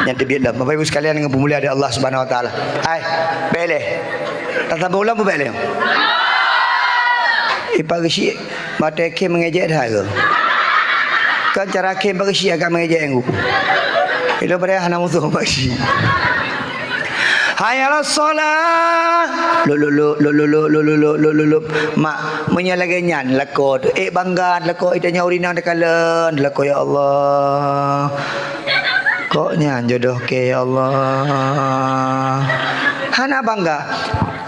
Nyan teubiet lom. Bapak Ibu sekalian nyang peumulia di Allah Subhanahu Wa Taala. Hai, bèk lé. Tasambong lom bèk lé. Ipak geusyik, mata khem meungejek dah ke? Kan cara khem bak geusyik agak meungejek ngu. Ilo pada hana musuh bak geusyik. Hayya 'alas shalah. Lop, lop, lop. Mak, meunyoe lagèe nyan lakoe teuh, ék bangga lakoe, ita nyoe ureueng inong takalon lakoe, ya Allah. Kok nyan jodoh kèe, ya Allah. Hana bangga.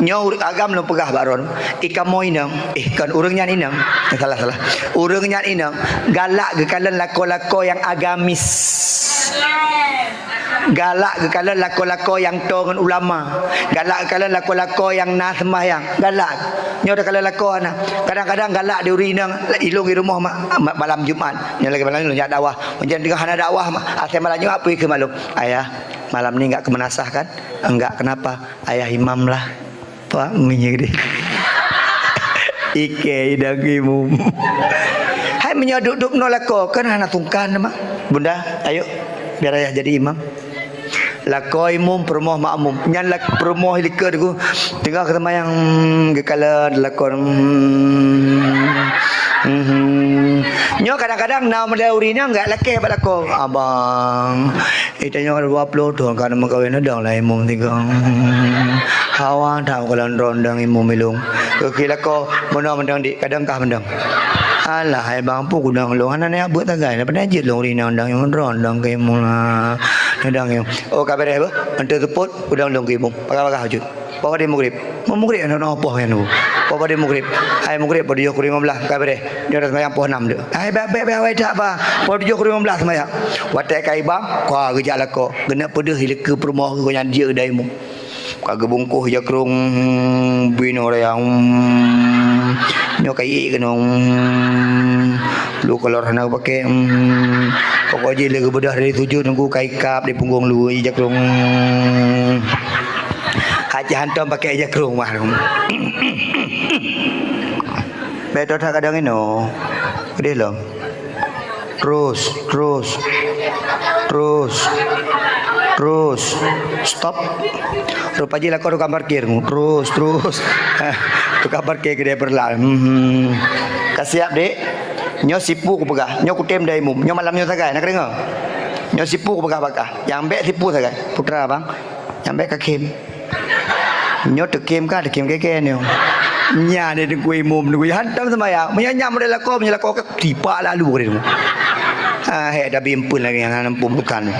Nyoe ureueng agam lôn peugah bak droeneuh. Ikamoe inong, eh, kon ureueng nyan inong. Salah, salah. Ureueng nyan inong galak geukalon lakoe-lakoe nyang agamis. Galak geukalon lakoe-lakoe nyang toe ngon ulama. Galak geukalon lakoe-lakoe nyang na seumbahyang. Galak. Nyoe takalon lakoe na. Kadang-kadang galak di ureueng inong, ilôn di rumoh ma-, ma-, malam Jumat. Nyoe lagèe malam nyoe lôn jak dakwah. Meunyoe teungoh hana dakwah, ma-, asai malam Jumat peue keu malam. Ayah, malam ni enggak keumeunasah kan? Enggak, kenapa? Ayah imam lah. Pak, meunyoe deh. Ikei idang imum. Hai, meunyoe duek-duek nyoe lakoe, kan hana sungkan teuma. Bunda, ayo, biar ayah jadi imam. Lakoe imum, peurumoh makmum. Nyan lak-, peurumoh likot ku, teungoh geuseumayang geukalon lakoe. Hmm. Hmm. Nyoe kadang-kadang na model ureueng inong enggak lakèe bak lakoe. Abang, Ita nyoe dua ploh thon ka meukawen, dong lah imum tigong. Hawa that kalon droeneuh dong imum ilôn. Keu lakoe meunoe mantong dik, kadang kah mantong. Alah, hai bang, peue kudong lôn, hana neujak beuet sagai, padahai jeuet lôn rinang dong imum droeneuh dong keu imum lah. Dong imum. Oh, ka beureh beuh, enteuk seupôt, kudong lôn keu imum. Pakai-pakai jeuet. Poh padum mugrib. Meu mugrib hana poh nyan. Poh padum mugrib. Hai mugrib, poh tujoh kureueng lima belas, ka beureh. Nyoe dah seumayang poh enam deuh. Hai bèk, bèk, bèk, awai that bah. Poh tujoh kureueng lima belas seumayang. Watèe ka ibang, ka geujak lakoe. Geuneuk peudeuh ileukeue peurumoh geuh nyan jeuet daimu. Ka geubungkôh jakrong, binoe raya. Nyoe ka iék keunoe. Lu kolor hana geupakè. Pokok jih lé geubeudôh dari sujud nunggu ka ikab di punggong lu jakrong. Aja hantom pakai jakrong mah. Betul tak kadang ino? Pedih lom. Terus, terus. Terus. Terus. Stop. Rupa jih lakoe tukang parkir. Terus, terus. Tukang parkir keudéh beureulat. Hmm. Ka siap, Dek? Nyoe sipu kupeugah. Nyoe kutem daimu. Nyoe malam nyoe sagai, na kadeungoe? Nyoe sipu kupeugah bak kah. Nyang bèk sipu sagai. Putra, bang. Nyang bèk kakhem. Nyoe teukem ka, teukem kèe-kèe nyoe. Nyan ni teungku imum, teungku hantom seumayang. Meunyoe nyan model lakoe, meunyoe lakoe ka tipak lalu keu dia. Ah, hek dah bimpun lagi nyang hana mampu bukan.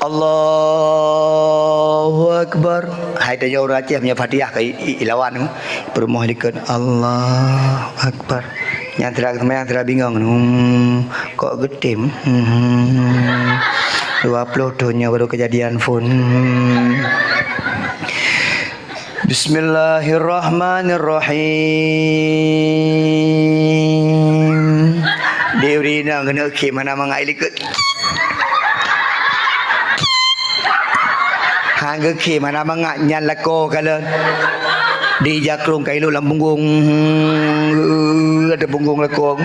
Allahu Akbar. Hai tanyoe ureueng Aceh meunyoe Fatihah ka i-, i-, ilawan. Peurumoh likot. Allahu Akbar. Nyang sira seumayang sira bingong, hmm, kok geutem? Hmm, dua ploh thon nyoe baru keujadian phon. Hmm. Bismillahirrahmanirrahim. Di urina keuneuk khém hana mangat ilikot. Han geukhem hana mangat nyan lakoe kalon. Di jakrong ka ilok lam punggong. Ada punggong lakoe.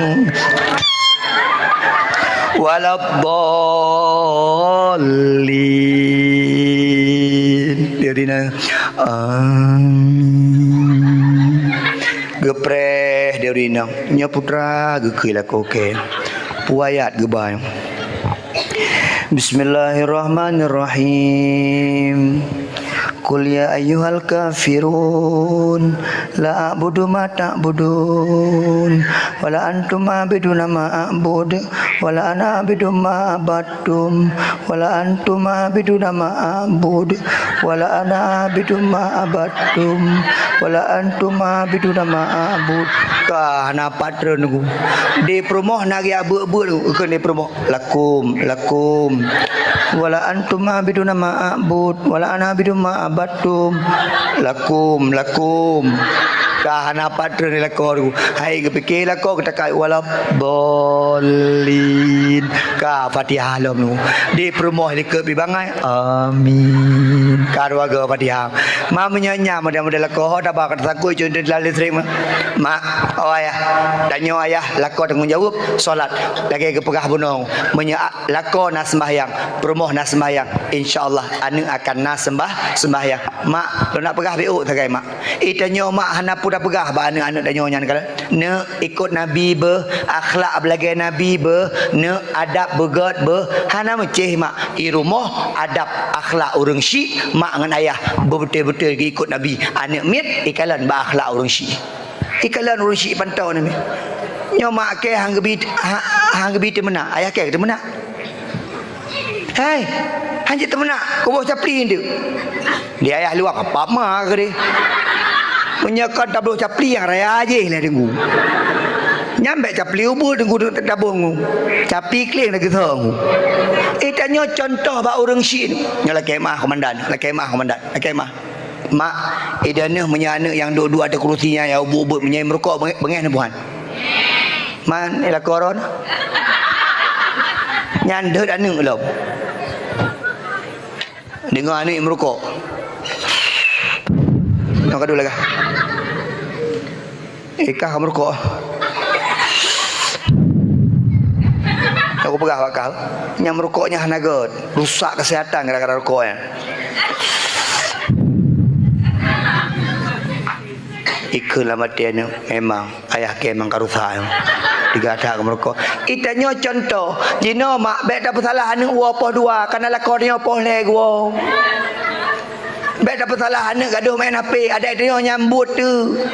Waladdallin. Dia dina. Amin. Geupreh dia dina. Nyoe putra geukheun lakoe kèe. Puayat geubai. Bismillahirrahmanirrahim. Qul ya ayyuhal kafirun, la a'budu ma ta'budun, wa la antum 'abiduna ma a'bud, wa la ana 'abidun ma abattum, wa la antum 'abiduna ma a'bud, wa la ana 'abidun ma abattum, wa la antum 'abiduna ma a'bud. Ka hana patron ku. Di peurumoh na geujak beuet-beuet ku, kheun di peurumoh. Lakum, lakum. Wala antum abiduna ma a'bud, wala ana abidun ma abattum. Lakum, lakum. Ka hana pat treun di lakoe tu. Hai geupike lakoe geutakai waladhdallin. Ka Fatihah lom tu. Di peurumoh likot pi bangai. Amin. Ka dua go Fatihah. Ma meunyoe nyan model-model lakoe ho taba ka teusangkut cun di dalam listrik ma. Mak, oh ayah. Tanyoe ayah lakoe tanggung jaweueb solat. Lagèe geupeugah bunoe. Meunyoe a-, lakoe na seumbahyang, peurumoh na seumbahyang, insya Allah aneuk akan na seumbah-, seumbahyang. Mak, lôn nak peugah beuôt sagai mak. Ih, tanyoe mak hana peue tapeugah bak aneuk-aneuk tanyoe nyan kan. Neuk ikot Nabi beuh, akhlak beulagèe Nabi beuh, neuk adab beugèt beuh, hana meucéh mak. I rumoh adab akhlak ureueng syiek, mak ngon ayah beubeutôi-beutôi geuikot Nabi. Aneuk miet ikalon bak akhlak ureueng syiek. Ikalon ureueng syiek pantoe nyan. Nyoe mak kèe han geubi, ha-, han geubi teumeunak, ayah kèe teumeunak. Hai, hanjeuet teumeunak, kuboh capli eunteuk. Di ayah luwa ka pama keudeh. Meunyoe kon tabloh capli nyang raya jih lé Teungku. Nyan bèk capli ubeut Teungku tabong. Capli kléng lagèe soe. Eh, tanyoe contoh bak ureueng syiek. Nyoe lakèe meu'ah komandan, lakèe meu'ah komandan, lakèe meu'ah. Mak, ideh neuh meunyoe aneuk nyang duek-duek ateueh keurusi nyan nyang ubeut-ubeut meunyoe meurukok beungèh, beungèh neuh buhan. Man, eh, lakoe droeneuh. Nyan deuet aneuk lom. Deungoe aneuk meurukok. Nyoe ka dua lagèe. Eh, kah meurukok. Aku peugah bak kah, nyang meurukok nyan hana gèt. Rusak kesehatan gara-gara rukok nyan. Ikheun lam até aneuk, memang ayah kèe memang ka rusak nyoe. Tiga that ka meurukok. Ih, tanyoe contoh, jinoe mak bèk tapeusalah aneuk woe poh dua, kana lakoe tanyoe poh lhèe geuwoe. Bèk tapeusalah aneuk gadôh main H P, adak tanyoe nyan buet teuk.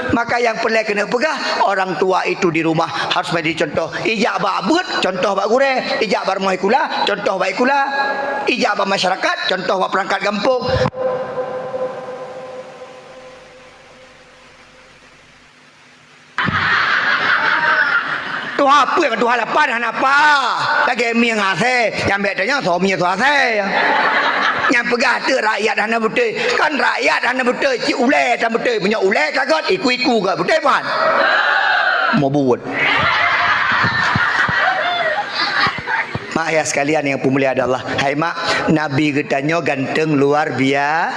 Maka nyang peureulèe keuneuk peugah, orang tua itu di rumah harus menjadi contoh. Ijak bak beuet, contoh bak gurèe. Ijak bak rumoh sikula, contoh bak sikula. Ijak bak masyarakat, contoh bak peurangkat gampông. Tuha peuet ngon tuha lapan hana apa. Lagèe mieng asèe, nyang bèk tanyoe soe mieng soe asèe. Nyang peugah teuk rakyat hana beutôi. Kan rakyat hana beutôi, cit ulèe tan beutôi. Meunyoe ulèe ka gèt, iku-iku gèt beutôi bukan? Mubuet. Mak ayah sekalian yang peumulia di Allah. Hai mak, Nabi geutanyoe ganteng luar bia-,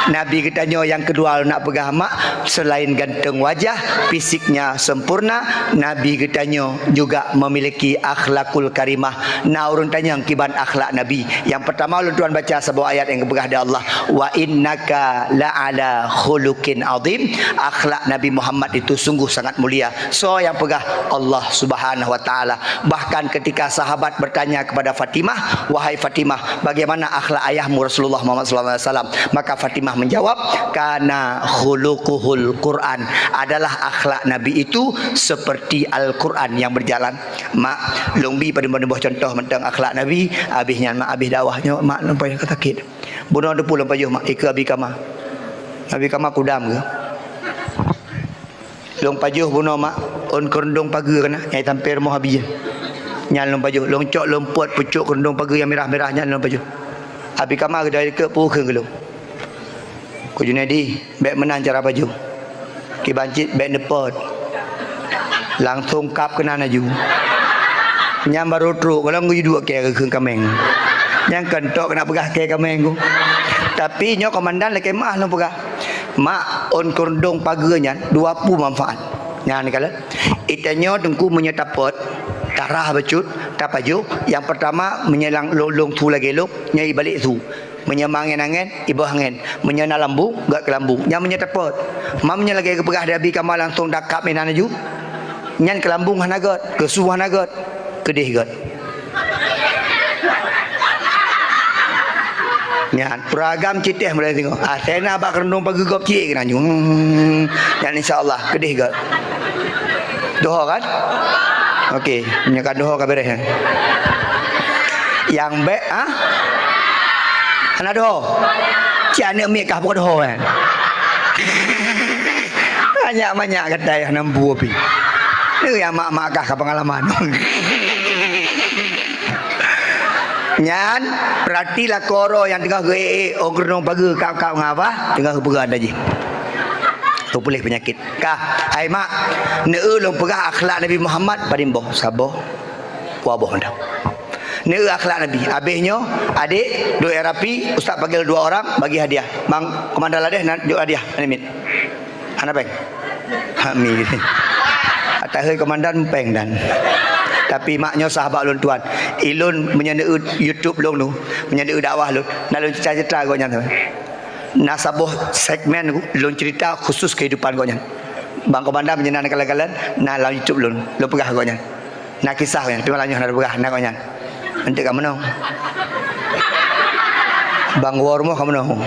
Nabi geutanyoe nyang keudua lôn nak peugah mak, selain ganteng wajah, fisiknya sempurna, Nabi geutanyoe juga memiliki akhlakul karimah. Na ureueng tanyong kiban akhlak Nabi. Nyang peurtama lôn tuan baca saboh ayat nyang geupeugah di Allah, "Wa innaka la'ala khuluqin azim." Akhlak Nabi Muhammad itu sungguh sangat mulia. Soe nyang peugah? Allah Subhanahu wa Taala. Bahkan ketika sahabat bertanya kepada Fatimah, "Wahai Fatimah, bagaimana akhlak ayahmu Rasulullah Muhammad sallallahu alaihi wasallam?" Maka Fatimah menjawab, "Kana khuluquhul Quran." Adalah akhlak Nabi itu seperti Al-Quran yang berjalan. Mak, lôn bi padum-padum boh contoh mantong akhlak Nabi, abéh nyan mak abéh dakwah nyoe, mak lôn payah sakét. Bunoe teupeu lôn pajoh mak, ikeue Abi Kama. Abi Kama kudam keuh. Lôn pajoh bunoe mak, ôn keureuntông pageue keunan, nyang sampoe rumoh Abi nyan. Nyan lôn pajoh, lôn cok lôn peuet pucok keureuntông pageue nyang mirah-mirah nyan lôn pajoh. Abi Kama geudai dikeue peue kheun keu lôn. Ku Junaidi, bèk meunan cara pajoh. Kiban cit bèk neupot. Langsông kab keunan laju. Nyan barô trok, gohlom geuduek kèe keu kaméng. Nyan keuntôk keuneuk peugah kèe kaméng ku. Tapi nyoe komandan lakèe meu'ah lôn peugah. Mak, ôn keureuntông pageue nyan dua peue manfaat. Nyan kalon. Ita nyoe teungku meunyoe tapot, tarah bacut, tapajoh. Nyang peurtama, meunyoe lam lôn, lôn su lagèe lôn, nyoe ibalek su. Meunyoe mangén-angén, iboh angén. Meunyoe na lambung, gèt keu lambung. Nyan meunyoe tapot. Ma meunyoe lagèe geupeugah di Abi Kama langsông dakab inan laju. Nyan keu lambung hana gèt, keu su hana gèt. Keudeh gèt. Nyan, peuragam cit teuh mulai singoh. Ah, sena bak keureuntông pageue gob cit keunan nyoe. Hmm, nyan insya Allah, keudeh gèt. Doho kan? Oke, meunyoe ka doho ka beres kan? Nyang bèk, ha? Hana doho? Cit aneuk miet kah buka doho kan? Banyak-banyak gata nyang hana mampu pih. Nyoe nyang mak-mak kah ka pengalaman. Nyan, berarti lakoe droe nyang teungoh geu-ék-ék, ôn keureuntông pageue kab-kab ngon abah, teungoh geupeugah anda jih. Teupuléh peunyakét. Ka, hai mak, neu-eu lôn peugah akhlak Nabi Muhammad padum boh, saboh, dua boh mantong. Neu-eu akhlak Nabi. Abéh nyoe, adék, duek rapi, ustaz panggil dua orang, bagi hadiah. Bang, komandan ladeh, na jok hadiah, hana miet. Hana péng. Hami. Atahai komandan péng dan. Tapi mak nyoe sah bak lôn tuan. Ilôn meunyoe neu-eu YouTube lôn tu, meunyoe neu-eu dakwah lôn, na lôn cita-cita gobnyan tu. Na saboh segmen lôn cerita khusus kehidupan gobnyan. Bang Komandan meunyoe na kalon-kalon, na lam YouTube lôn, lôn peugah gobnyan. Na kisah gobnyan, tapi malam nyoe hana peugah, na gobnyan. Eunteuk ka meunoe. Bang woe rumoh ka meunoe.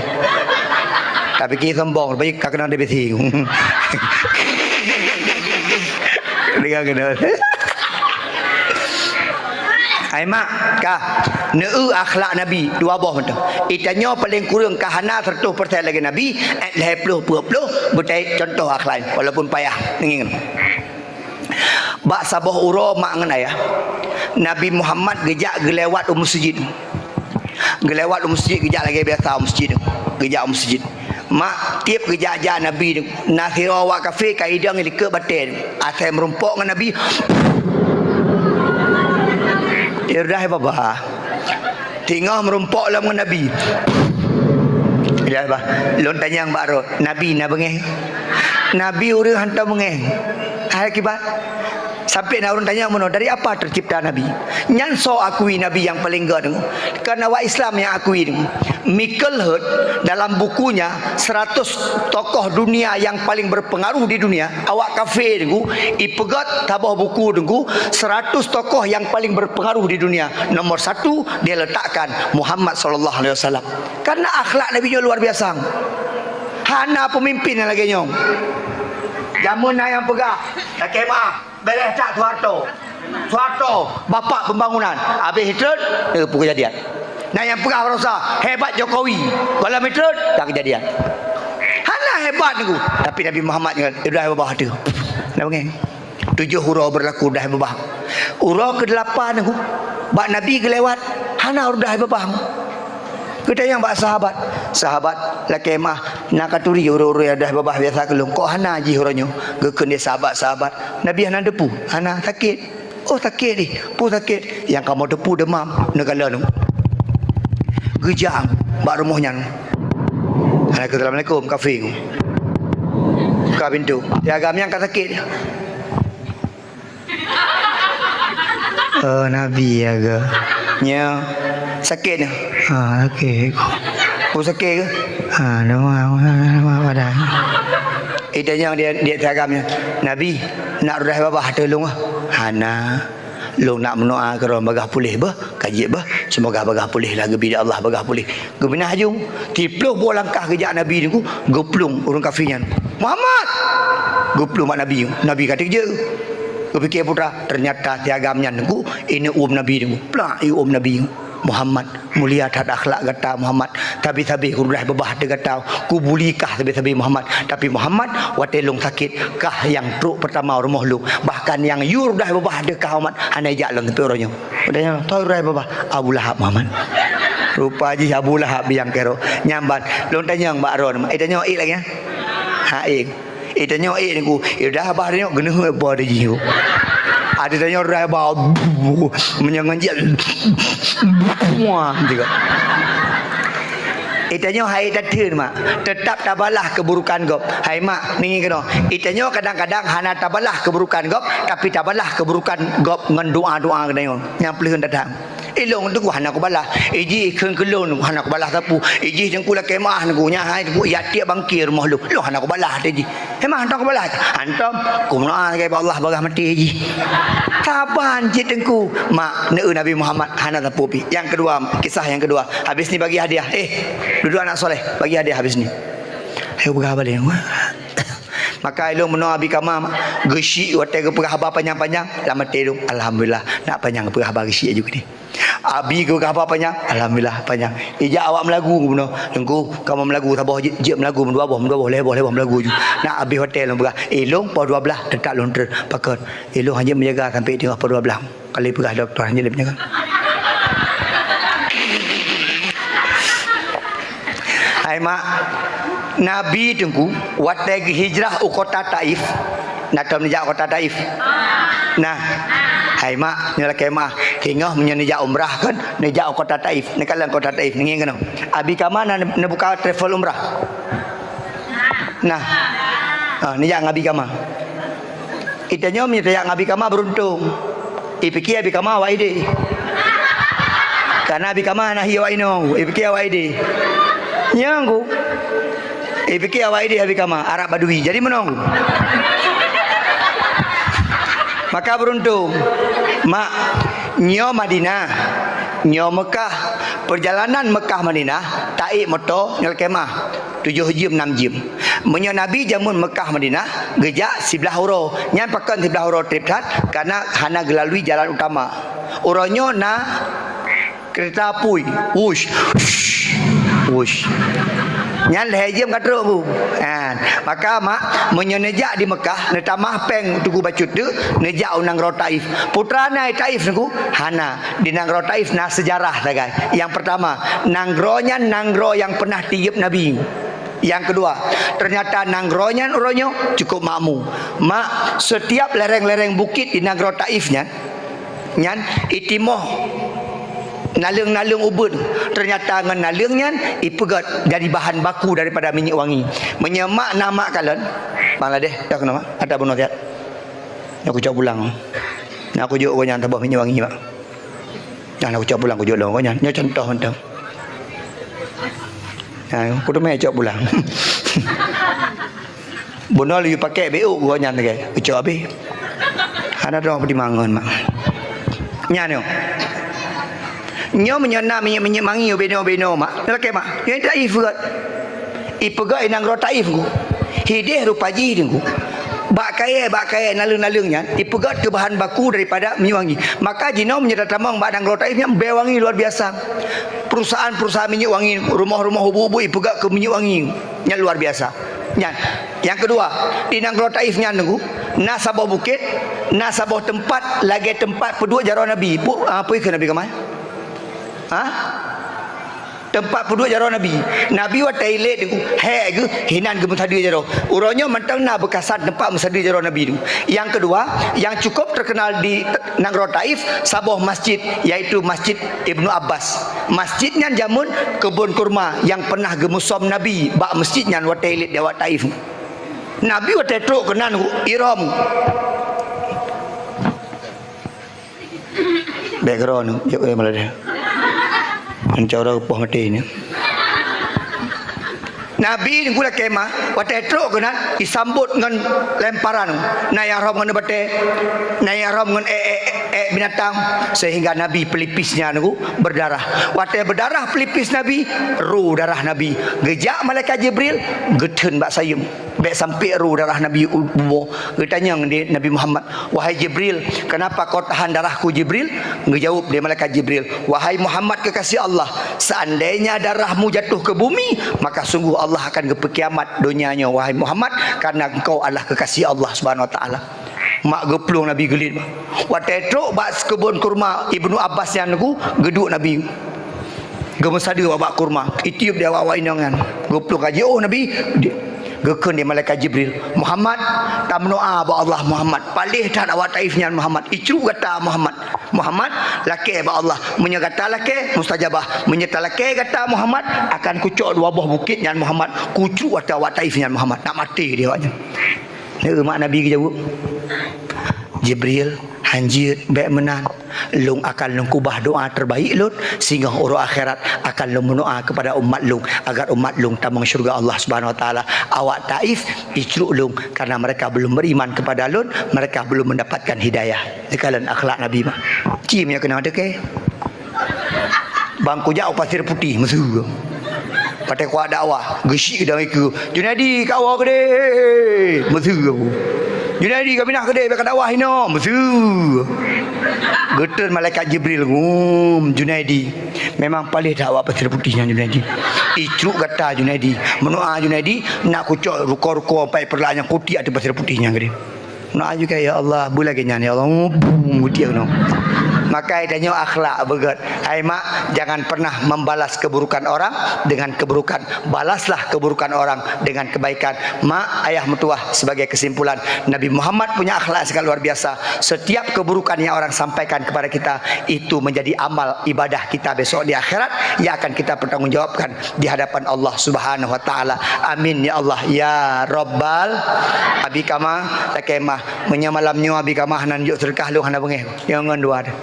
Tapi ki sombong, rupanya ka keunong D B C. Dengar kena. Hai mak, ka neu-eu akhlak Nabi dua boh mantong. Itanyoe paleng kureueng ka hana seratus persen lagée Nabi, eh, lhée ploh, peuet ploh, beutai contoh akhlak, walaupun payah. Ngieng. Bak saboh uroe mak ngon ayah, Nabi Muhammad geujak geulewat u meuseujid. Geulewat u meuseujid, geujak lagée biasa u meuseujid. Geujak u meuseujid. Mak, tieb geujak-jak Nabi, na sidroe awak kafé ka idong likot batée, asai meurumpok ngon Nabi. Irdah babah. Teungoh meurumpok lom ngon Nabi. Irdah babah. Lôn tanyong bak droe, Nabi na beungéh? Nabi ureuëng hantom beungéh. Hai kiban. Sampai na ureuëng tanyong meunoe, dari apa tercipta Nabi? Nyan soe akui Nabi nyang paleng göt deungoe? Kan awak Islam nyang akui deungoe. Michael Hurt dalam bukunya seratus tokoh dunia yang paling berpengaruh di dunia, awak kafé deungoe, ipeugöt saboh buku deungoe, seratus tokoh yang paling berpengaruh di dunia. Nomor satu, dia letakkan Muhammad sallallahu alaihi wasallam. Karena akhlak Nabi nyoe luar biasa. Hana pemimpin nyang lagée nyoe. Jameun na nyang peugah, lakée meu'ah. Béréh that Soeharto. Soeharto, bapak pembangunan. Habéh treuk, eh, peue keujadian. Na nyang peugah baroesa, hebat Jokowi. Gohlom treuk, ka keujadian. Hana hebat Teungku. Tapi Nabi Muhammad nyan, irdah babah teuh. Na beungéh. Tujoh uroe berlaku irdah babah. Uroe keudelapan Teungku, bak Nabi geulewat, hana irdah babah. Geutanyong bak sahabat, "Sahabat, lakée meu'ah, na katuri ureuëng-ureuëng irdah babah biasa keu lôn, kok hana jih uroe nyoe?" Geukheun lé sahabat-sahabat, Nabi hana teupeu, hana, sakét. Oh, sakét jih, peue sakét? Nyang kamoe teupeu deumam, neukalon. Geujak bak rumoh nyan. Assalamualaikum, kafé. Buka pintoe. Di agam nyan ka sakét. Oh, Nabi ya ke? Nyo, sakét nyo. Ah, sakét. Oh, sakét ke? Ah, nama, nama, nama badan. Itanyong di, di agam nyo, "Nabi, nak irdah babah teuh lôn ah?" "Hana. Lôn nak meudoa keu droe bagah puléh beuh, ka jeuet beuh. Seumoga bagah puléh lah, geubri lé Allah bagah puléh." Geuminah aju, siplôh boh langkah geujak Nabi nyoe, geuplueng ureuëng kafé nyan. "Muhammad!" Geuplueng bak Nabi, Nabi ka teujeuet. Geupike putra, ternyata si agam nyan nyoe, ineuk uem Nabi nyoe. Plak, iuem Nabi nyoe. "Muhammad, mulia that akhlak gata, Muhammad. Sabe-sabe keu irdah babah teuh gata, kubuli kah sabe-sabe, Muhammad. Tapi Muhammad, watée lôn sakét, kah nyang trok peurtama u rumoh lôn. Bahkan nyang yue irdah babah teuh kah, Muhammad, hana ijak lôn sampai uroe nyoe." Udah nyan, "Soe irdah babah?" "Abu Lahab, Muhammad." Rupa jih Abu Lahab nyang keurok. Nyan ban, lôn tanyong bak droeneuh, eh, tanyong ék lagée nyan? Ha, ék. Eh, tanyong ék Teungku, irdah babah nyoe geuneuheuet po teuh jih. Ada tanyong irdah babah, meunyoe ngon jih, wah, gitu. Itanyong hai tatheun, mak, teutap tabalah keuburukan gob. Hai, mak, ninggi keunoe. Itanyong kadang-kadang hana tabalah keuburukan gob, tapi tabalah keuburukan gob ngon doa-doa geutanyoe. Nyang peuleuheuen that-that. Ilôn Teungku hana kubalah. Ijih kheun keu lôn hana kubalah sapeue. Ijih Teungku lakée meu'ah Teungku, nyan hai Teungku, ijak tiek bangkie rumoh lôn. Lôn hana kubalah teuh jih. Hema hantom kubalah. Hantom, kumeudoa lagée bak Allah bagah maté jih. Saban cit Teungku, mak, neu-eu Nabi Muhammad hana sapeue pih. Nyang keudua, kisah nyang keudua. Habis ni bagi hadiah. Eh, dudoe anak soleh, bagi hadiah habis ni. Ayo peugah balik. Maka ilôn meunoe abi kama, mak, geusyik watée geupeugah haba panyang-panyang, lam até lôn, alhamdulillah, nak panyang geupeugah haba geusyik aju keudeh. Abi geupeugah haba panyang, alhamdulillah, panyang. Ijak awak meulagu meunoe, Teungku, kamoe meulagu saboh jeuet, jeuet meulagu meudua boh, meudua boh, lhée boh, lhée boh meulagu ju. Nak abéh watée lôn peugah, ilôn poh dua blaih teutap lôn treun, pakon. Ilôn hana jeuet meujaga sampai teungoh poh dua blaih. Kali peugah dokto, hana jeuet lé peujaga. Hai, mak. Nabi Teungku, watèe geuhijrah u kota Taif, na tom neujak u kota Taif? Nah, hai mak, nyoe lakèe meu'ah, singoh meunyoe neujak umrah kon, neujak u kota Taif, neukalon kota Taif, neungieng keunoe. Abi Kama na neubuka travel umrah? Nah, ha, neujak ngon Abi Kama. Itanyoe meunyoe tajak ngon Abi Kama beuruntung. Ipike Abi Kama awak idéh. Karena Abi Kama hana hi awak inoe, ipike awak idéh. Nyang ku. Ipike awak idéh Abi Kama, Arab Badui. Jadi meunoe ku. Maka beuruntung. Mak, nyoe Madinah, nyoe Mekah. Perjalanan Mekah Madinah, taék moto nyoe lakèe meu'ah. Tujoh jeuem, nam jeuem. Meunyoe Nabi jameun Mekah Madinah, geujak siblah uroe. Nyan pakon siblah uroe trép that, karena hana geulalui jalan utama. Uroe nyoe na keureta apui, wush, wush. Nyan lhèe jeuem ka trok bu. Ha, maka mak, meunyoe neujak di Mekah, neutamah pèng teungku bacut teuk, neujak u nanggroe Taif. Peue teuma na Taif teungku? Hana. Di nanggroe Taif na seujarah sagai. Nyang peurtama, nanggroe nyan nanggroe nyang peunah tiyeueb Nabi. Nyang keudua, teunyata nanggroe nyan uroe nyoe cukup makmu. Mak, setiap lereng-lereng bukét di nanggroe Taif nyan, nyan itimoh naleueng-naleueng ubeut. Teunyata ngon naleueng nyan ipeugöt jadi bahan baku daripada minyeuk wangi. Meunyoe mak na mak kalon, Bangladesh, dak keunoe mak, ata bunoe siat. Nyoe kucok pulang. Nah, kujok gobnyan saboh minyeuk wangi, mak. Nah, nah, kucok pulang, kujok lom gobnyan. Nyoe contoh mantong. Nah, kuteumé cok pulang. Bunoe laju pakèk B O gobnyan lagèe. Kucok abéh. Hana droe peutimang ngon, mak. Nyan nyoe. Nyoe meunyoe na minyeuk-minyeuk wangi ubenoe-ubenoe, mak. Nyoe lakèe, mak. Nyoe Taif gèt. Ipeugöt i nanggroe Taif teungku. Hidéh rupa jih teungku. Bak kayèe, bak kayèe naleueng-naleueng nyan, ipeugöt keu bahan baku daripada minyeuk wangi. Maka jinoe meunyoe tatamong bak nanggroe Taif nyan, bèe wangi luar biasa. Perusahaan-perusahaan minyeuk wangi, rumoh-rumoh ubeut-ubeut ipeugöt keu minyeuk wangi. Nyan luar biasa. Nyan. Nyang keudua, di nanggroe Taif nyan teungku, na saboh bukét, na saboh teumpat lagèe teumpat peuduek jaroe Nabi. Pu-, ah, peue kheun Nabi Kamal? Ha? Teumpat peuduek jaroe Nabi. Nabi watèe ilét teungku, hék geuh, hinan geumeusadeue jaroe. Uroe nyoe mantong na beukasan teumpat meusadeue jaroe Nabi teungku. Nyang keudua, nyang cukup teukeunal di nanggroe Taif, saboh masjid, yaitu Masjid Ibnu Abbas. Masjid nyan jameun keubon kurma nyang peunah geumeusom Nabi bak masjid nyan watèe ilét di awak Taif. Nabi watèe trok keunan ihram. Background, jok, eh, malah dia. Ancara rupoh mati ni. Nabi teungku lakèe meu'ah, watèe trok keunan, disambot ngon lemparan. Na nyang rhom ngon batèe, na nyang rhom ngon èk, èk, èk, èk binatang, sehingga Nabi pelipis nyan teungku berdarah. Watèe berdarah pelipis Nabi, ru darah Nabi. Geujak malaikat Jibril, geutheun bak sayeuem. Bèk sampai ru darah Nabi u-, bumoe. Geutanyong di Nabi Muhammad, "Wahai Jibril, kenapa kau tahan darahku, Jibril?" Geujaweueb lé malaikat Jibril, "Wahai Muhammad kekasih Allah, seandainya darahmu jatuh ke bumi, maka sungguh Allah akan geupeukiamat donya nyoe, wahai Muhammad, karena engkau adalah kekasih Allah Subhanahu Wa Taala." Mak geuplueng Nabi geuliet. Watèe trok bak keubon kurma Ibnu Abbas nyan teungku, geuduek Nabi. Geumeusadeue bak kurma, itiup di awak-awak inong nyan. Geuplueng ka jiôh Nabi, di-, geukheun di malaikat Jibril, "Muhammad, tameudoa bak Allah Muhammad. Paléh that awak Taif nyan Muhammad. Icruk gata Muhammad. Muhammad, lakèe bak Allah. Meunyoe gata lakèe, mustajabah. Meunyoe talakèe gata Muhammad, akan kucok dua boh bukét nyan Muhammad. Kucruk gata awak Taif nyan Muhammad." Nak maté di awak nyan. Neu mak Nabi geujaweueb, "Jibril, hanjeuet, bèk meunan. Lôn akan lôn keubah doa terbaik lôn, singoh uroe akhirat akan lôn meudoa kepada umat lôn, agar umat lôn tamong syurga Allah Subhanahu Wa Taala. Awak Taif icruk lôn, karena mereka belum beriman kepada lôn, mereka belum mendapatkan hidayah." Neukalon akhlak Nabi mah. Ci meunyoe keunoe teuke. Bang kujak u Pasir Putih, meusu. Watèe kuat dakwah, geusyik dan ikeu, "Junaidi, ka woe keudéh!" Meusu. "Junaidi, ka pinah keudéh, bèk ka dakwah inoe!" Meusu. Geuteun malaikat Jibril, "Ngum, Junaidi. Memang paléh that awak Pasir Putih nyan, Junaidi. Icruk gata, Junaidi. Meudoa, Junaidi, nak kucok ruko-ruko pai peurla nyang kutik ateueh Pasir Putih nyan keudéh." Meudoa juga, "Ya Allah, beu lagèe nyan, ya Allah." Bum, kutik keunoe. Maka tanyoe akhlak beugét. Hai mak, jangan pernah membalas keburukan orang dengan keburukan. Balaslah keburukan orang dengan kebaikan. Mak, ayah meutuwah, sebagai kesimpulan, Nabi Muhammad punya akhlak yang sangat luar biasa. Setiap keburukan yang orang sampaikan kepada kita, itu menjadi amal ibadah kita besok di akhirat yang akan kita pertanggungjawabkan di hadapan Allah Subhanahu wa Taala. Amin ya Allah ya Rabbal. Abi Kama, lakée mah, meunyoe malam nyoe Abi Kama hana jok seudeukah, lôn hana beungéh. Nyang ngon dua deh.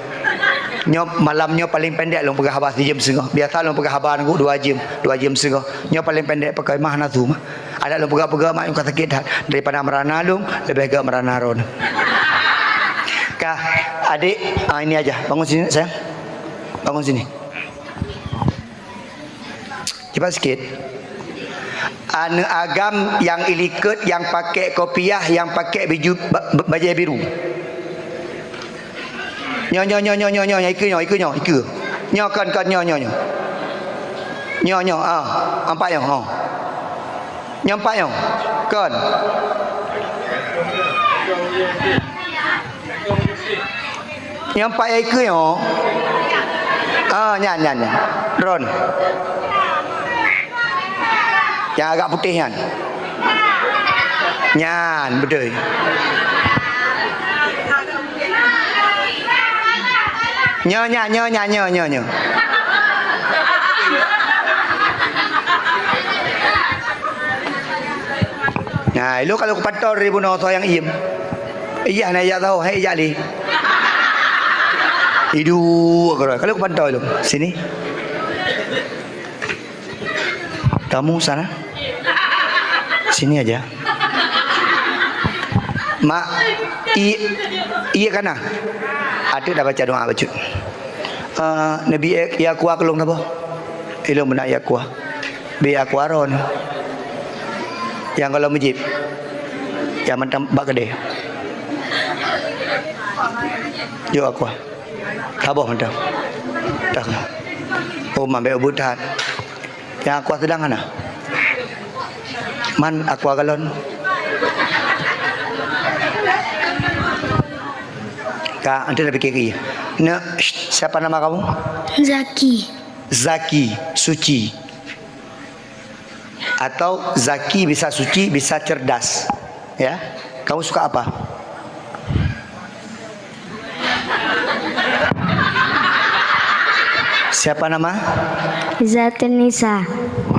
Nyoe malam nyoe paling pendek lôn peugah haba sijeuem singoh. Biasa lôn peugah haba nunggu dua jeuem, dua jeuem singoh. Nyoe paling pendek pakai mah na su mah. Adak lôn peugah-peugah mak nyang ka sakét that. Daripada meurana lôn, leubeh gét meurana droen. Ka, adik, ah, ini aja. Bangun sini, sayang. Bangun sini. Cepat sikit. Aneuk agam nyang ilikot, nyang pakai kopiah, nyang pakai biju ba-, ba-, bajée biru. Nyoe, nyoe, nyoe, ikeue nyoe, ikeue. Nyoe, kon, kon, nyoe, nyoe, nyoe. Nyoe, nyoe, ah, nampak nyoe, oh. Nyoe nampak nyoe. Kon. Nyang pakai ikeue nyoe. Ah, nyan, nyan, nyan. Droen. Nyang agak putéh nyan. Nyan, beutôi. Nyoe, nyan, nyoe, nyan, nyoe, nyoe, nyoe. Nah, ilok kalau kupantau dari bunoe soe nyang iem. Ijak na ijak tahu, hai ijak li. Iduek keudroe. Kalau kupantau ilong. Sini. Kamu sana. Sini aja. Mak, i, iya kana. Ada dah baca doa bacut. Eh, Nabi, eh, ya kuah kelong apa? Ilong benak ya kuah. Bi aqua ron. Nyang gohlom meujieb. Nyang mantong bak keudè. Jok aqua. Saboh mantong. Dah. Oh, mambek ubit that. Nyang aqua sedang hana. Man aqua galon. Ka, nanti dah pikir lagi. Nak, siapa nama kamu? Zaki. Zaki, suci. Atau zaki bisa suci, bisa cerdas. Ya, kamu suka apa? Siapa nama? Zatunisa.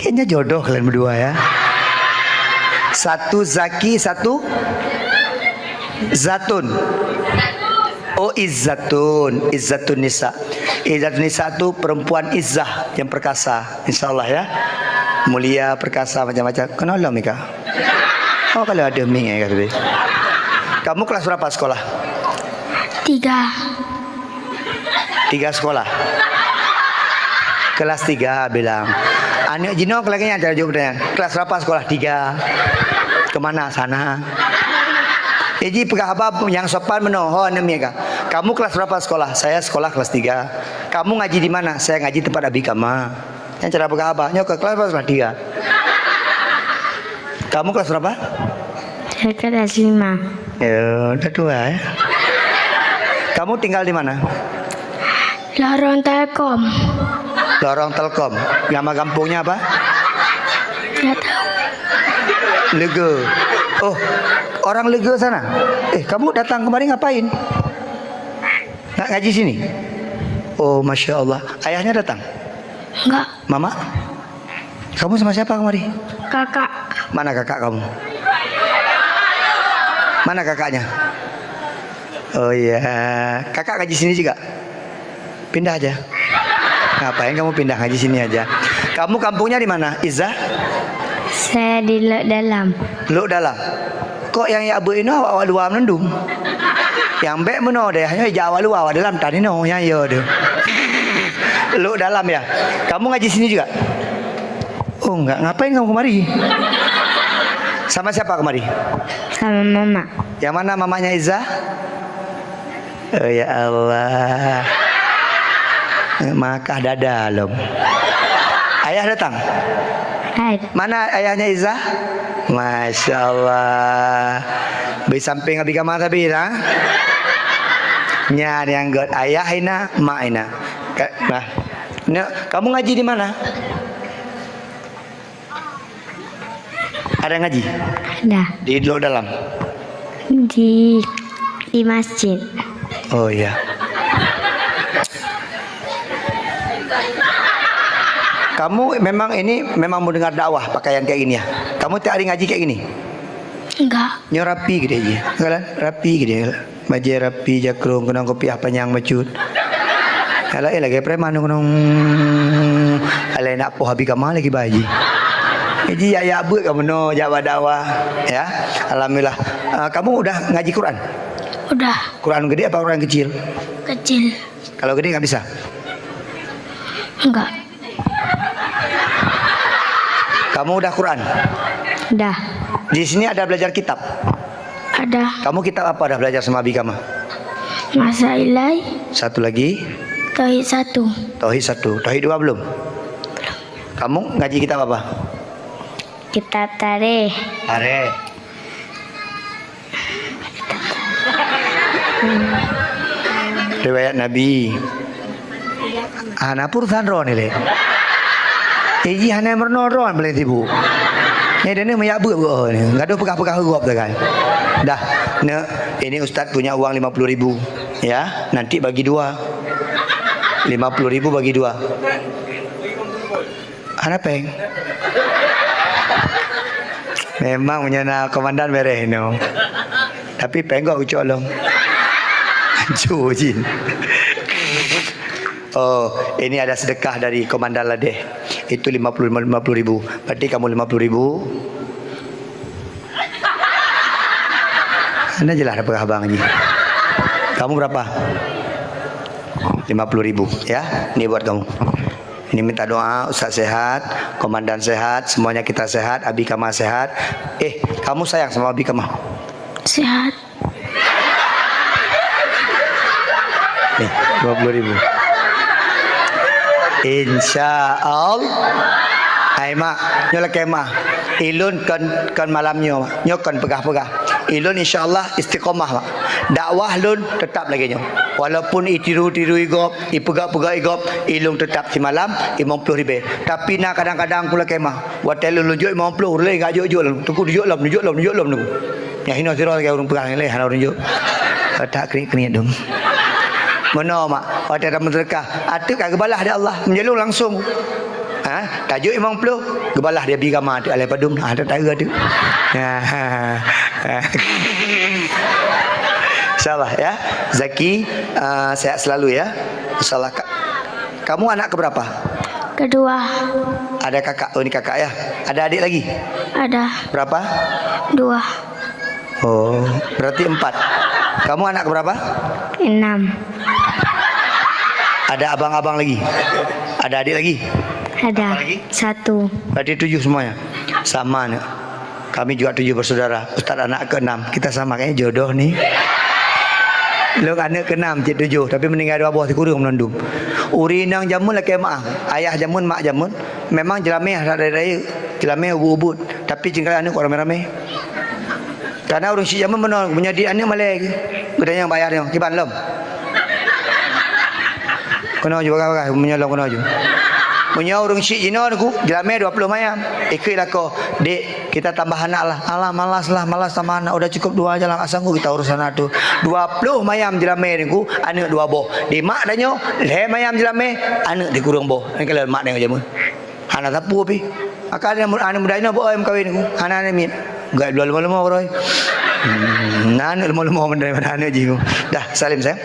Kayaknya jodoh kalian berdua ya. Satu zaki, satu zatun. Oh, Izzatun, Izzatun Nisa. Izzatun Nisa tu perempuan izzah yang perkasa. Insya Allah ya. Mulia, perkasa, macam-macam. Kenal lah Mika? Oh, kalau ada mik eh, kata dia. Kamu kelas berapa sekolah? Tiga. Tiga sekolah. Kelas tiga bilang. Aneuk jinoe lagi nyan cara jaweueb pertanyaan. Kelas berapa sekolah? Tiga. Kemana? Sana. Jadi peugah haba nyang sopan meunoe, ho aneuk miet ka. Kamu kelas berapa sekolah? Saya sekolah kelas tiga. Kamu ngaji di mana? Saya ngaji tempat Abi Kama. Nyan cara peugah haba, nyoe keu kelas berapa? Tiga. Kamu kelas berapa? Saya kelas lima. Ya, udah tua ya. Kamu tinggal di mana? Lorong Telkom. Lorong Telkom. Nama kampungnya apa? Nggak tahu. Lega. Oh, orang Lega sana. Eh, kamu datang kemari ngapain? Nak ngaji sini? Oh, Masya Allah. Ayahnya datang? Enggak. Mama? Kamu sama siapa kemari? Kakak. Mana kakak kamu? Mana kakaknya? Oh iya, kakak ngaji sini juga? Pindah aja. Ngapain kamu pindah ngaji sini aja? Kamu kampungnya di mana, Izzah? Saya di Lok Dalam. Lok Dalam. Kok nyang jak beuet inoe awak-awak luwa meunundum? Nyang bèk meunoe deh, nyoe jak awak luwa, awak dalam tan inoe, nyang yo deh. Lok Dalam ya. Kamu ngaji sini juga? Oh, enggak. Ngapain kamu kemari? Sama siapa kemari? Sama mama. Yang mana mamanya Izzah? Oh, ya Allah. Makah dada lom. Ayah datang? Hai. Mana ayahnya Izzah? Masya Allah. Beri samping Abi Kamal tapi, ha? Nyan nyang göt, ayah hina, mak hina. Ka-, nah. Nyo, kamu ngaji di mana? Ada ngaji? Ada. Di Lok Dalam? Di, di masjid. Oh, iya. Kamu memang ini memang mendengar dakwah pakaian kayak gini ya? Kamu tiap hari ngaji kayak gini? Enggak. Nyoe rapi geude jih. Kan? Rapi geude. Bajée rapi, jakrong, keunong kupiah panyang bacut. Nyang laén lagée preman keunong. Alai nak poh Abi Kama lagi bajée. Jadi ya, ya buet kamu no, jak bak dakwah. Ya. Alhamdulillah. Ah, kamu udah ngaji Quran? Udah. Quran gede apa Quran kecil? Kecil. Kalau gede nggak bisa? Enggak. Kamu udah Quran? Udah. Di sini ada belajar kitab? Ada. Kamu kitab apa dah belajar sama Abi Kama? Masailai. Satu lagi? Tauhid satu. Tauhid satu. Tauhid dua belum? Kamu ngaji kitab apa? Kitab tarikh. Tarikh. Riwayat Nabi. Hana urusan droeneuh lé. Eh, jih hana meurunoe droeneuh paléng sibuk. Nyan droeneuh meuyak beuet-beuet nyoe. Gadoh peugah-peugah gob sagai. Dah, neuk, ini ustaz punya uang lima puluh ribu. Ya, nanti bagi dua. Lima puluh ribu bagi dua. Hana péng. Memang meunyoe na komandan bereh inoe. Tapi péng gob ucok lom. Hancô jih. Oh, ini ada sedekah dari komandan Ladeh. Itu lima puluh, lima puluh ribu. Berarti kamu lima puluh ribu. Anda jelas dah peugah abang jih. Kamu berapa? Lima puluh ribu, ya. Ini buat kamu. Ini minta doa, Ustaz sehat, Komandan sehat, semuanya kita sehat, Abi Kama sehat. Eh, kamu sayang sama Abi Kama? Sehat. Nih, dua puluh ribu. Insya Allah. Hai mak, nyoe lakée mah. Ilôn kon, kon malam nyoe, mak. Nyoe kon peugah-peugah. Ilôn insya Allah istiqomah, mak. Dakwah lôn tetap lagée nyoe. Walaupun itiru-tiru igob, ipeugah-peugah igob, ilôn tetap simalam limong ploh ribée. Tapi na kadang-kadang ku lakée mah. Watée lôn jok limong ploh, ureuëng laén ka jok-jok lom. Teungku jok lom, jok lom, jok lom teungku. Nyang hinoe sidroe lagée ureuëng peugah lé hana ureuëng jok. Otak kriet-kriet dong. Meunoe mak, watée tameuseudeukah, ateueh ka geubalah di Allah, meunyoe langsung. Ha, tajok limong ploh, geubalah di Abi Kama ateueh alai padum, ha, tak tahu ateueh. Ha, ha, ha. Insyaallah ya. Zaki, uh, sehat selalu ya. Insyaallah. Ka-, kamu anak keberapa? Kedua. Ada kakak, oh ini kakak ya. Ada adik lagi? Ada. Berapa? Dua. Oh, berarti empat. Kamu anak berapa? Enam. Ada abang-abang lagi? Ada adik lagi? Ada. Berapa lagi? Satu. Berarti tujuh semuanya? Sama nih. Kami juga tujuh bersaudara. Ustaz anak keenam. Kita sama kayaknya jodoh nih. Lôn aneuk keenam, cit tujoh, tapi meuninggai dua boh sikureueng meunandum. Ureueng inong jameun lakée meu'ah, ayah jameun, mak jameun, memang jeulamé raya-raya, jeulamé ubit-ubit, tapi cingkai aneuk kok ramé-ramé. Karena ureueng syiek jameun meunoe, meunyoe dit aneuk malée, geutanyong bak ayah nyoe, "Kiban lom?" Keunoe ju bagah-bagah, meunyoe lom keunoe ju. Meunyoe ureueng syiek jinoe nyoe ku, jeulamé dua ploh mayam, ikheun lakoe, "Dek, kita tambah anak lah." "Alah, malas lah, malas tambah anak. Udah cukup dua aja lah, nggak sanggup kita urus anak tu." Dua ploh mayam jeulamé nyoe ku, aneuk dua boh. Di mak tanyoe, lhée mayam jeulamé, aneuk sikureueng boh. Nyan keuh mak tanyoe jameun. Hana sapeue pih. Maka aneuk muda nyoe boh meukawen nyoe ku, hana aneuk miet. Gak bloe leumo-leumo baroe. Hmm, na aneuk leumo-leumo mandai mana aneuk jih ku. Dah, salim sayang.